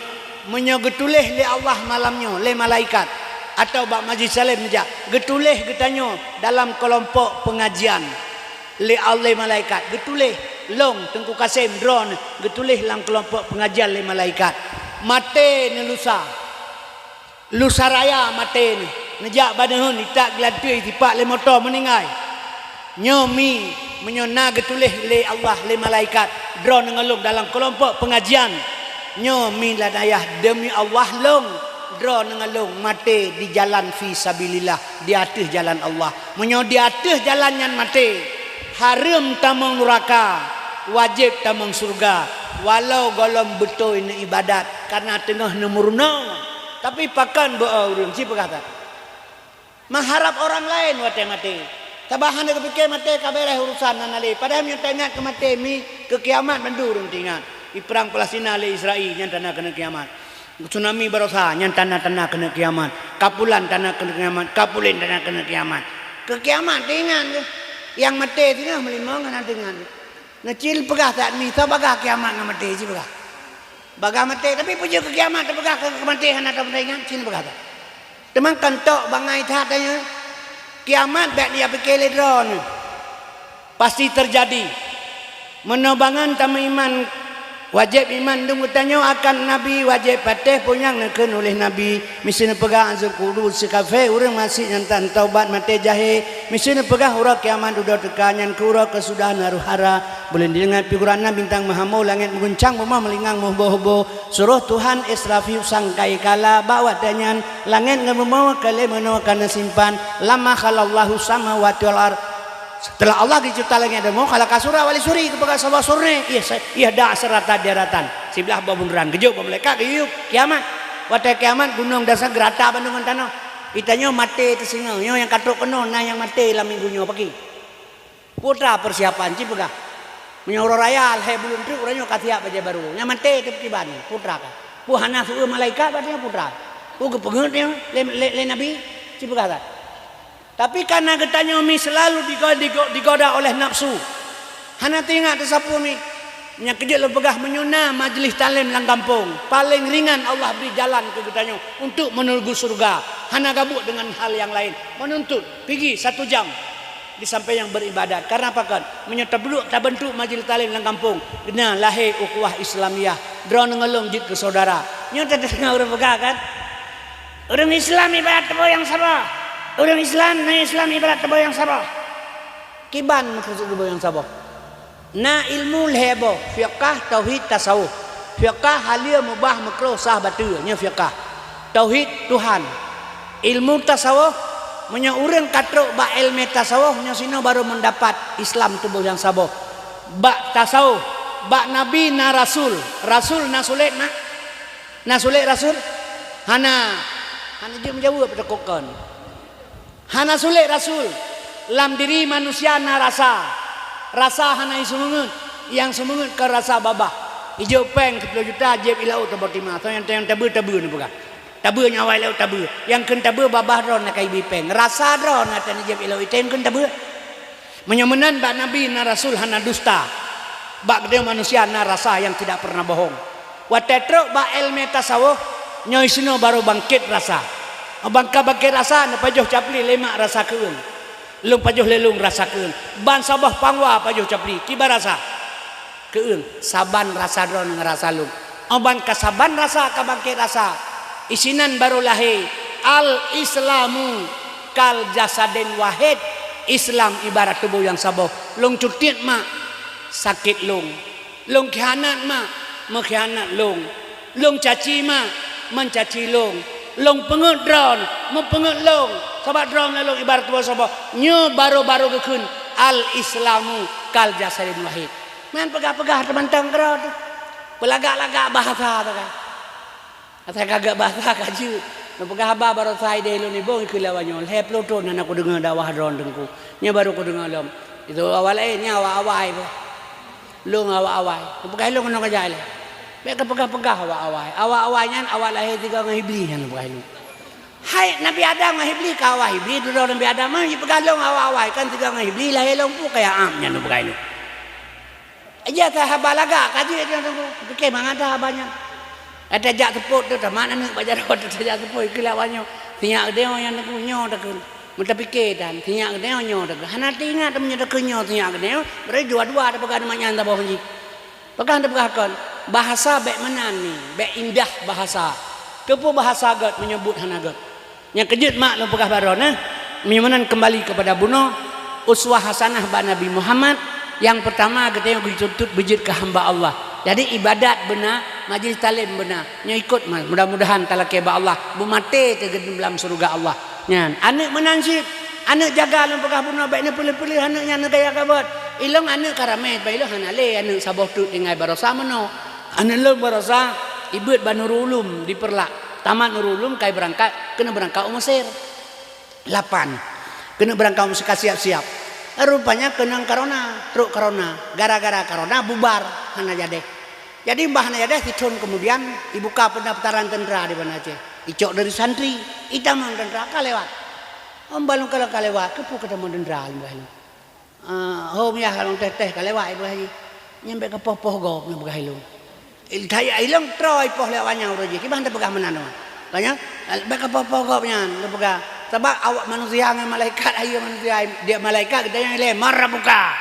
Meunyoe geutuléh lé Allah malam nyoe lé malaikat, atawa bak majlis taklim neujak, geutuléh geutanyoe dalam keulompok peungajian lé Allah lé malaikat, geutuléh lôn Teungku Kasem droeneuh geutuléh lam keulompok peungajian lé malaikat. Maté neulusa. Lusa raya maté neuh, neujak bak neuheun itak geulanteue sipak lé moto meuninggai. Nyoe mi, meunyoe na geutuléh lé Allah lé malaikat, droeneuh ngon lôn dalam keulompok peungajian. Nyoe mi lam ayah, deumi Allah lôn, droeneuh ngon lôn maté di jalan fi sabilillah, di ateueh jalan Allah. Meunyoe di ateueh jalan nyan maté, hareuem tamong nuraka, wajéb tamong syeuruga, walau gohlom beutôi neuibadat, kareuna teungoh neumeurunoe. Tapi pakon beu-o ureuëng, ci peugah that. Meuharab orang laén watée maté. Sabab hana geupike maté ka beres urusan hana lé. Padahai meunyoe taingat keu maté mi, keu kiamat mandum ureuëng taingat. Di perang Palestina lé Israel, nyan tanda keuneuk kiamat. Tsunami barosa, nyan tanda-tanda keuneuk kiamat. Kapulan tanda keuneuk kiamat, kapulen tanda keuneuk kiamat. Keu kiamat taingat keuh. Nyang maté singoh meulimong hana taingat. Neucil peugah that mi, soe bagah kiamat ngon maté, ci peugah. Bagah maté, tapi peue jeuet keu kiamat tapeugah keu, keu maté hana tapeugah ingat, ci neupeugah that. Teuma kan tok bangai that tanyoe. Kiamat bék neujak pike lé droeneuh. Pasti teujadi. Meunoe bangon tameuiman, wajéb iman dum geutanyoe akan Nabi, wajéb patéh peue nyang neukheun uléh Nabi. Miseue neupeugah azab kubur sikafé ureuëng masék nyang tan taubat maté jahé. Miseue neupeugah uroe kiamat dudoe teuka nyan keu uroe keusudahan harôh hara. Buleuen jideungat pih gurana bintang meuhamo, langét meuguncang, bumoe meulingang meuhôbo-hôbo. Suroh Tuhan Israfil sangkai kala, bak watée nyan langét ngon bumoe ka lé meunoe ka neusimpan. Lamma khalaqallahu samawati wal ard. Seuteulah Allah geucebta langét dan bumoe, khalaqa sura wali suri, geupeugah saboh suri, ieh sa-, ieh da seurata daratan. Siblah boh bundeurang, geujok boh malaikat, geuyue kiamat. Watée kiamat, gunong dan sa geurata bandum ngon tanoh. Geutanyoe maté teusingoh, nyoe nyang ka trok keunoe, na nyang maté lam minggu nyoe pagi. Peue ta persiapan, ci peugah. Meunyoe uroe raya lhèe buleuen treuk, uroe nyoe ka siap bajèe barô. Nyang maté teuh kiban, putra ka. Peue hana seueu malaikat bak nyoe putra. Peue geupeungeut nyoe lé, lé, lé Nabi? Ci peugah that. Tapi karena geutanyoe mi selalu digo-, digo-, digoda oleh nafsu. Hana teuingat teuh sapeue mi. Nyang keujeuet lôn peugah, meunyoe na majlis taklim lam gampông, paleng ringan Allah bri jalan keu geutanyoe untuk menuju syurga. Hana gabuek dengan hal nyang laén. Menuntut, pigi satu jam. Di samping nyang beribadat. Karena apa kon? Meunyoe tablok tabentuk majlis taklim lam gampông, na lahé ukhuwah Islamiyah. Droeneuh ngon lôn jeuet keu saudara. Nyoe tadeungoe ureueng peugah kan? Ureueng Islam ibarat tuboh nyang saboh. Ureueng Islam, na Islam ibarat tuboh nyang saboh. Kiban meukeusud tuboh nyang saboh? Na ilmu lhèe boh, fiqah, tauhid, tasawuf. Fiqah, halal, mubah, meukruh, sah, bateue, nyoe fiqah. Tauhid, Tuhan. Ilmu tasawuf, meunyoe ureueng ka trok bak ilmu tasawuf, nyoe sinoe baru mendapat Islam tuboh nyang saboh. Bak tasawuf, bak nabi na rasul. Rasul na sulet, na? Na sulet rasul? Hana. Hana jeuet meujaweueb teuh kon. Hana sulet rasul. Lam diri manusia na rasa. Rasa hana iseumeungeut. Nyang seumeungeut kon rasa babah. Ijok péng siplôh juta, jieb i laôt teubôh tima. Soe nyang, nyang tabeue, tabeue neupeugah. Tabeue nyang awai laôt tabeue. Nyang kheun tabeue babah droe na ka ibi péng. Rasa droe na tan jieb i laôt item kheun tabeue. Meunyoe meunan bak nabi na rasul hana dusta. Bak geutanyoe manusia na rasa nyang tidak pernah bohong. Watèe trok bak ilmu tasawuf, nyoe sinoe baru bangkét rasa. Ban ka bangkét rasa, neupajoh capli lé mak rasa keueung. Lôn pajoh lé lôn rasa keueung. Ban saboh pangwa pajoh capli, kiban rasa? Keueung. Saban rasa droeneuh ngon rasa lôn. Ban ka saban rasa ka bangkét rasa, isinan baru lahé. Al-Islamu kal jasadin wahid. Islam ibarat tuboh nyang saboh. Lôn cutiet mak, sakét lôn. Lôn khianat mak, meukhianat lôn. Lôn caci mak, meucaci lôn. Lôn peungeut droeneuh, meupeungeut lôn. Sabab droeneuh lôn ibarat tuboh saboh. Nyoe baru-baru geukheun, al-Islamu kal jasadin wahid. Nyan peugah-peugah teumantong keudroe teuh. Peulagak-lagak bahasa teuh kan. Asai ka geuet basa ka jeuet. Neupeugah haba baroesa idéh lôn nibong ikheun lé awak nyoe, lhèe plôh thôn hana kudeungoe dakwah droeneuh Teungku. Nyoe baru kudeungoe lom. Itu awak laén, nyan awak awai boh. Lôn awak awai. Neupeugah lôn keunoe keujak ilèe. Bèk kapeugah-peugah awak awai. Awak awai nyan awak lahé sigoe ngon Iblih nyan neupeugah lôn. Hai Nabi Adam ngon Iblih ka awai Iblih, dudoe Nabi Adam nyan jipeugah lôn awak awai, kan sigoe ngon Iblih lahé lôn peue kaya am nyan neupeugah lôn. Ija that haba lagak ka jeuet nyan Teungku. Pike mangat that haba nyan. Ata jak seupôt teuh, tamat aneuk bak jaroe teuh tajak seupôt, ikheun lé awak nyoe. Sinyak geutanyoe nyan Teungku, nyoe takheun. Meutapike tan, sinyak geutanyoe nyoe takheun. Hana teuingat meunyoe takheun nyoe sinyak geutanyoe, berarti dua-dua tapeugah nyoe nyan saboh jih. Peugah tapeugah kon, bahasa bèk meunan ni, bèk indah bahasa. Keupeue bahasa gèt meunyoe buet hana gèt? Nyang keujeuet mak lôn peugah baroe nyoe, meunyoe meunan keumbali keupada bunoe, uswah hasanah bak Nabi Muhammad, nyang peurtama geutanyoe geutuntut beujeuet keu hamba Allah. Jadi ibadat beuna, majlis taklim beuna, nyoe ikot ma-, mudah-mudahan talakèe bak Allah, beumaté teuh geutem lam syeuruga Allah. Nyan, aneuk meunan cit, aneuk jaga lôn peugah bunoe bèk neupeuleueh-peuleueh aneuk nyan neugaya gabot. Ilôn aneuk ka ramé, bak ilôn hana lé aneuk saboh teuk tinggai baroesa meunoe. Aneuk lôn baroesa ibeuet bak Nurul Ulum di Peureulak. Tamat Nurul Ulum kai beurangkat, keuneuk beurangkat u Mesir. Lapan. Keuneuk beurangkat u Mesir ka siap-siap. Rupanya keunong corona, trok corona. Gara-gara corona bubar, hana jadeh. Jadi bah hana jadeh, sithon keumudian ibuka peundaftaran teuntra di Banda Aceh. Icok dari santri, itamong teuntra ka lewat. Amba lôn ka lewat, keupeue katamong teuntra lôn bah lôn. Ah, hom yah lôn teh-teh ka lewat ibu haji. Nyan bèk kapoh-poh gob nyan peugah ilôn. Il-, ilôn troh ipoh lé awak nyan uroe jih. Kiban tapeugah meunan nyoe. Tanya, bèk kapoh-poh gob nyan, tapeugah. Sabab awak manusia ngon malaikat, ayo manusia, dia malaikat geutanyoe ilèe, "Man rabbuka?"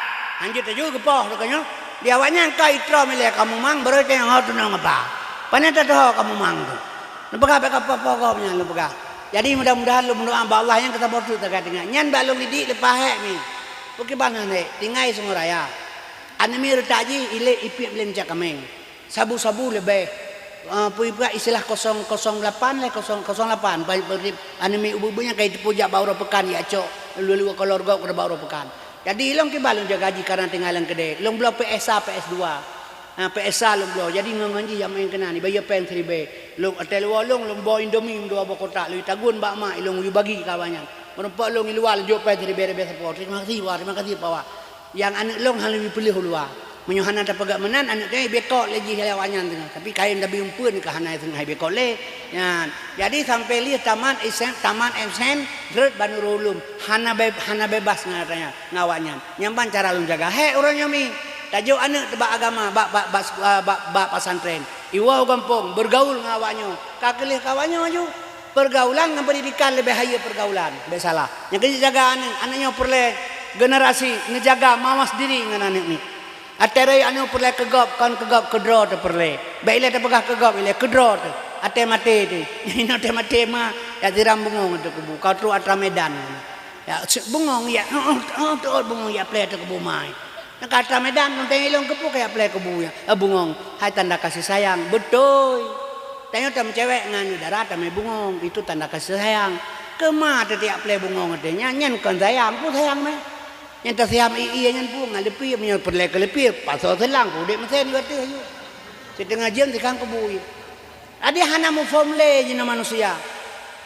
Hanjeuet taju geupoh teuh nyoe. Di awak nyan ka itroh ilèe kamoe mang, baru tanya ho tunong apa. Pane tatoh kamoe mang tu. Neupeugah bèk kapoh-poh gob nyan neupeugah. Jadi mudah-mudahan lôn meudoa bak Allah nyang keusaboh teuk tagat ingat. Nyan bak lôn didik leupah hèk mi. Peue kiban han hèk, tinggai Sungai Raya. Aneuk miet reutak jih ilèe ipiep lé cak kaméng. Sabu-sabu leubeh. Ah, peue ipeugah istilah kosong kosong lapan lé kosong kosong lapan. Aneuk miet ubé-ubé nyan ka jiteupue jak bak uroe peukan jak cok. Lue-lue kolor gob keu bak uroe peukan. Jadi ilôn kiban lôn jaga jih karena tinggai lam keudè. Lôn bloe P S A, P S dua. Ha, P S A lôn bloe. Jadi ngon-ngon jih jak maén keunan, ibayeue péng siribèe. Lôn ateueh luwa lôn, lôn boh Indomie dua boh kotak, lôn tagun bak mak, ilôn yue bagi keu awak nyan. Meurumpok lôn i luwa lôn jok péng siribèe-ribèe sapo. Terima kasih, Pak. Terima kasih, Pak. Nyang aneuk lôn hana lôn piléh u luwa. Meunyoe hana tapeugah meunan, aneuk teuh bekok lé jih lé awaknyan teungoh. Tapi kayém tabi umpeuen ka hana teungoh bekok lé. Nyan. Jadi sampai lheueh tamat S M, tamat S M, rhot Banurul Ulum. Hana be-, hana bebas ngon awaknyan, ngon awaknyan. Nyan ban cara lôn jaga. Hék uroe nyoe mi, tajok aneuk teuh bak agama, bak, bak, bak, bak, bak pesantren. Iwoe u gampông, bergaul ngon awaknyoe. Ka keu lheueh keu awaknyoe ju. Pergaulan ngon pendidikan leubeh hayeue pergaulan. Bék salah. Nyang keuneuk jaga aneuk, aneuk nyoe peureulée generasi neujaga mawas diri ngon aneuk nyoe. Até raya aneuk peureulée keu gob, kon keu gob, keu droe teuh peureulée. Bék ilée tapeugah keu gob, ilée keu droe teuh. Até maté teuh. Nyang inoe até maté ma, jak siram bungong ateueh kubu. Ka trok atra Medan. Ya, se-, bungong ya, oh, oh, oh, teuôt bungong ya plé ateueh kubu mai. Nyang ka atra Medan, teuntée ilong keupeue ka ya plé kubu ya, eh, bungong. Hai tanda kasih sayang, beutôi. Tanyoe tameucewek ngon dara tamé bungong, itu tanda kasih sayang. Keuma teuh tiyak plé bungong ateueh nyan, nyan kon sayang, peue sayang mé? Nyang tasayang ie-ie nyan peue ngon leupie, meunyoe peureulée keu leupie, pasoe seulang, udeb meusén u ateueh aju. Siteungoh jeuem sikhan kubu ie. Jadi hana muphom lé jinoe manusia.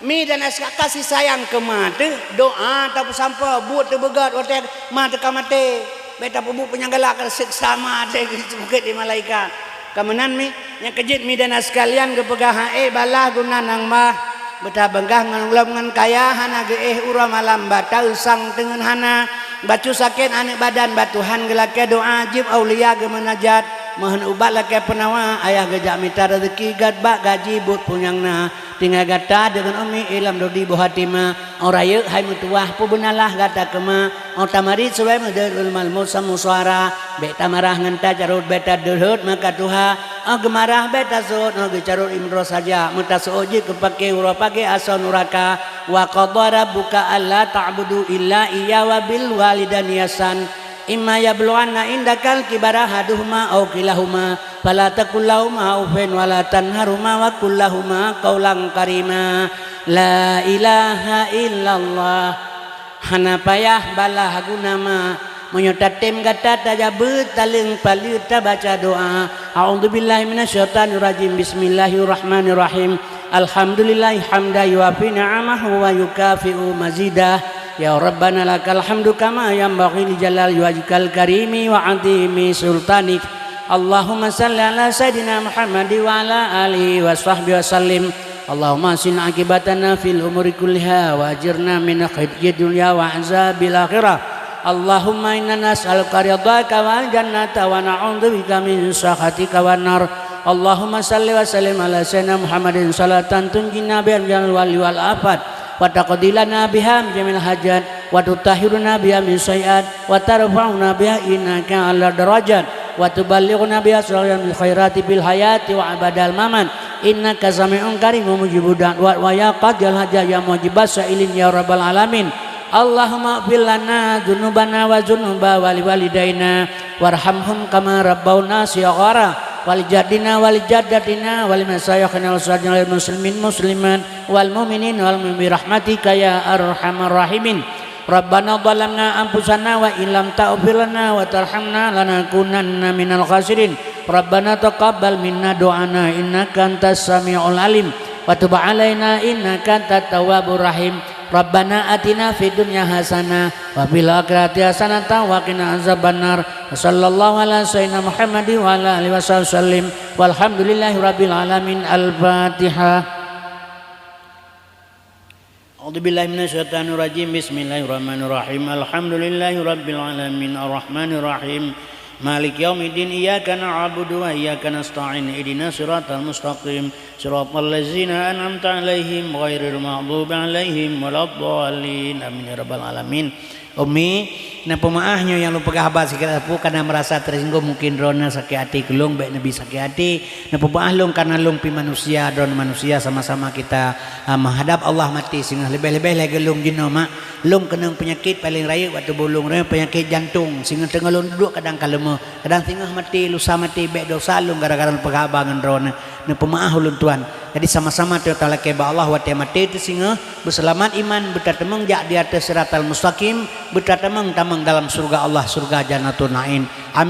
Mi dan aska kasih sayang keuma teuh, doa tapeusampoe, buet teuh beugét watée ma teuka maté. Bék tapeubuet peunyang galak, ka seksa ma teuh geuseukeut lé malaikat. Ka meunan mi, nyang keujeuet mi dan sekalian geupeugah, ha'é balaih guna nang bah. Beutabeungah ngon lom ngon kaya, hana geuéh uroe malam, bataeusang teungeut hana. Bacut sakét aneuk badan, bak Tuhan geulakée doa, jeueb aulia geumeunajat. Meuhon ubat lakée peunawa, ayah geujak mita raseuki, gét bak gaji buet peue nyang na. Tinggai gata deungon umi i lam dodi boh hatima. Ora yeuk hai meutuwah, peubeunalah gata keuma. Ora tamarit subée meudeuh malmut samusuara. Bék tamarah ngon tacarot, bék tadeuhot maka tuha. Óh geumarah bék tasot, óh geucarot imroh saja. Meutaseuôt jeuet keu paké uroe pagée asoe nuraka. Wa qadha rabbuka alla ta'budu illa iyyahu wa bil walidaini ihsan. Imma yablughanna 'indakal kibara ahaduhuma aw kilahuma, fala taqul lahuma uffin wa la tanharhuma wa qul lahuma qaulan karima. La ilaha illallah. Hana payah balaih guna ma. Meunyoe tatem gata tajabeue, taleueng paleue tabaca doa. A'udzubillahi minasyaitonirrajim. Bismillahirrahmanirrahim. Alhamdulillahi hamdan yuwafi ni'amahu wa yukafi'u mazidah. Ya Rabbana lakal hamdu kama yanbaghi li jalali wajhikal karimi wa 'azimi sultanik. Allahumma shalli ala sayyidina Muhammad wa ala alihi wa sahbihi wa sallim. Allahumma ahsin aqibatana fil umuri kulliha wa ajirna min khizyid dunya wa 'adzabil akhirah. Allahumma inna nas'aluka ridhaka wal jannata wa na'udzubika min sakhatika wan nar. Allahumma shalli wa sallim ala sayyidina Muhammadin salatan tunjina biha min jami'il wal afat wa taqdi lana biha min jami'il hajat wa tutahhiruna biha min sayyi'at wa tarfa'una biha 'indaka a'la darajat wa tuballighuna biha aqsal khairati fil hayati wa ba'dal mamat. Innaka sami'un qaribun mujibud da'wat wa ya qadhiyal hajat ya mujibas sa'ilin ya rabbal alamin. Allahumma ighfir lana dzunubana wa dzunuba wali walidaina warhamhum kama rabbauna shighara, wali jaddina wali jaddatina wali masyayikhina wa sairil muslimin muslimat wal mu'minin wal mu'minat bi rahmatika ya arhamar rahimin. Rabbana zalamna anfusana wa illam taghfir lana wa tarhamna lanakunanna minal khasirin. Rabbana taqabbal minna du'ana innaka antas samiul alim wa tub alaina innaka antat tawwabur rahim. Rabbana atina fid dunya hasanah wa fil akhirati hasanatan wa qina azabannar. Wa sallallahu ala sayyidina Muhammadin wa ala alihi wa sahbihi wasallim. Walhamdulillahi rabbil alamin. Al-Fatihah. A'udzubillahi minasyaitonirrajim. Bismillahirrahmanirrahim. Alhamdulillahi rabbil alamin. Arrahmanirrahim. Maliki yaumiddin. Iyyaka na'budu wa iyyaka nasta'in. Ihdinas siratal mustaqim. Siratal ladzina an'amta 'alaihim ghairil maghdubi 'alaihim waladdallin. Amin ya rabbal alamin. Umi, neupeumaáh nyoe nyang lôn peugah haba sikira sapeue, kana meurasa teusinggung, mungken droeneuh sakét até keu lôn, bék neubi sakét até. Neupeumaáh lôn kana lôn pih manusia, droeneuh manusia, sama-sama kita, ah, meuhadab Allah maté singoh. Leubeh-leubeh lagée lôn jinoe, mak. Lôn keunong peunyakét paleng rayeuk bak tuboh lôn, peunyakét jantong. Singoh teungoh lôn duduek kadang ka leumoh, kadang singoh maté, lusa maté, bék desya lôn gara-gara lôn peugah haba ngon droeneuh. Neupeumaáh ulôn tuan. Jadi sama-sama teutalakée bak Allah watée maté teuh singoh, beuseulamat iman, beutateumong jak di ateueh siratal mustaqim, beutateumong tamong dalam syeuruga Allah, syeuruga Jannatun Naim. Amin.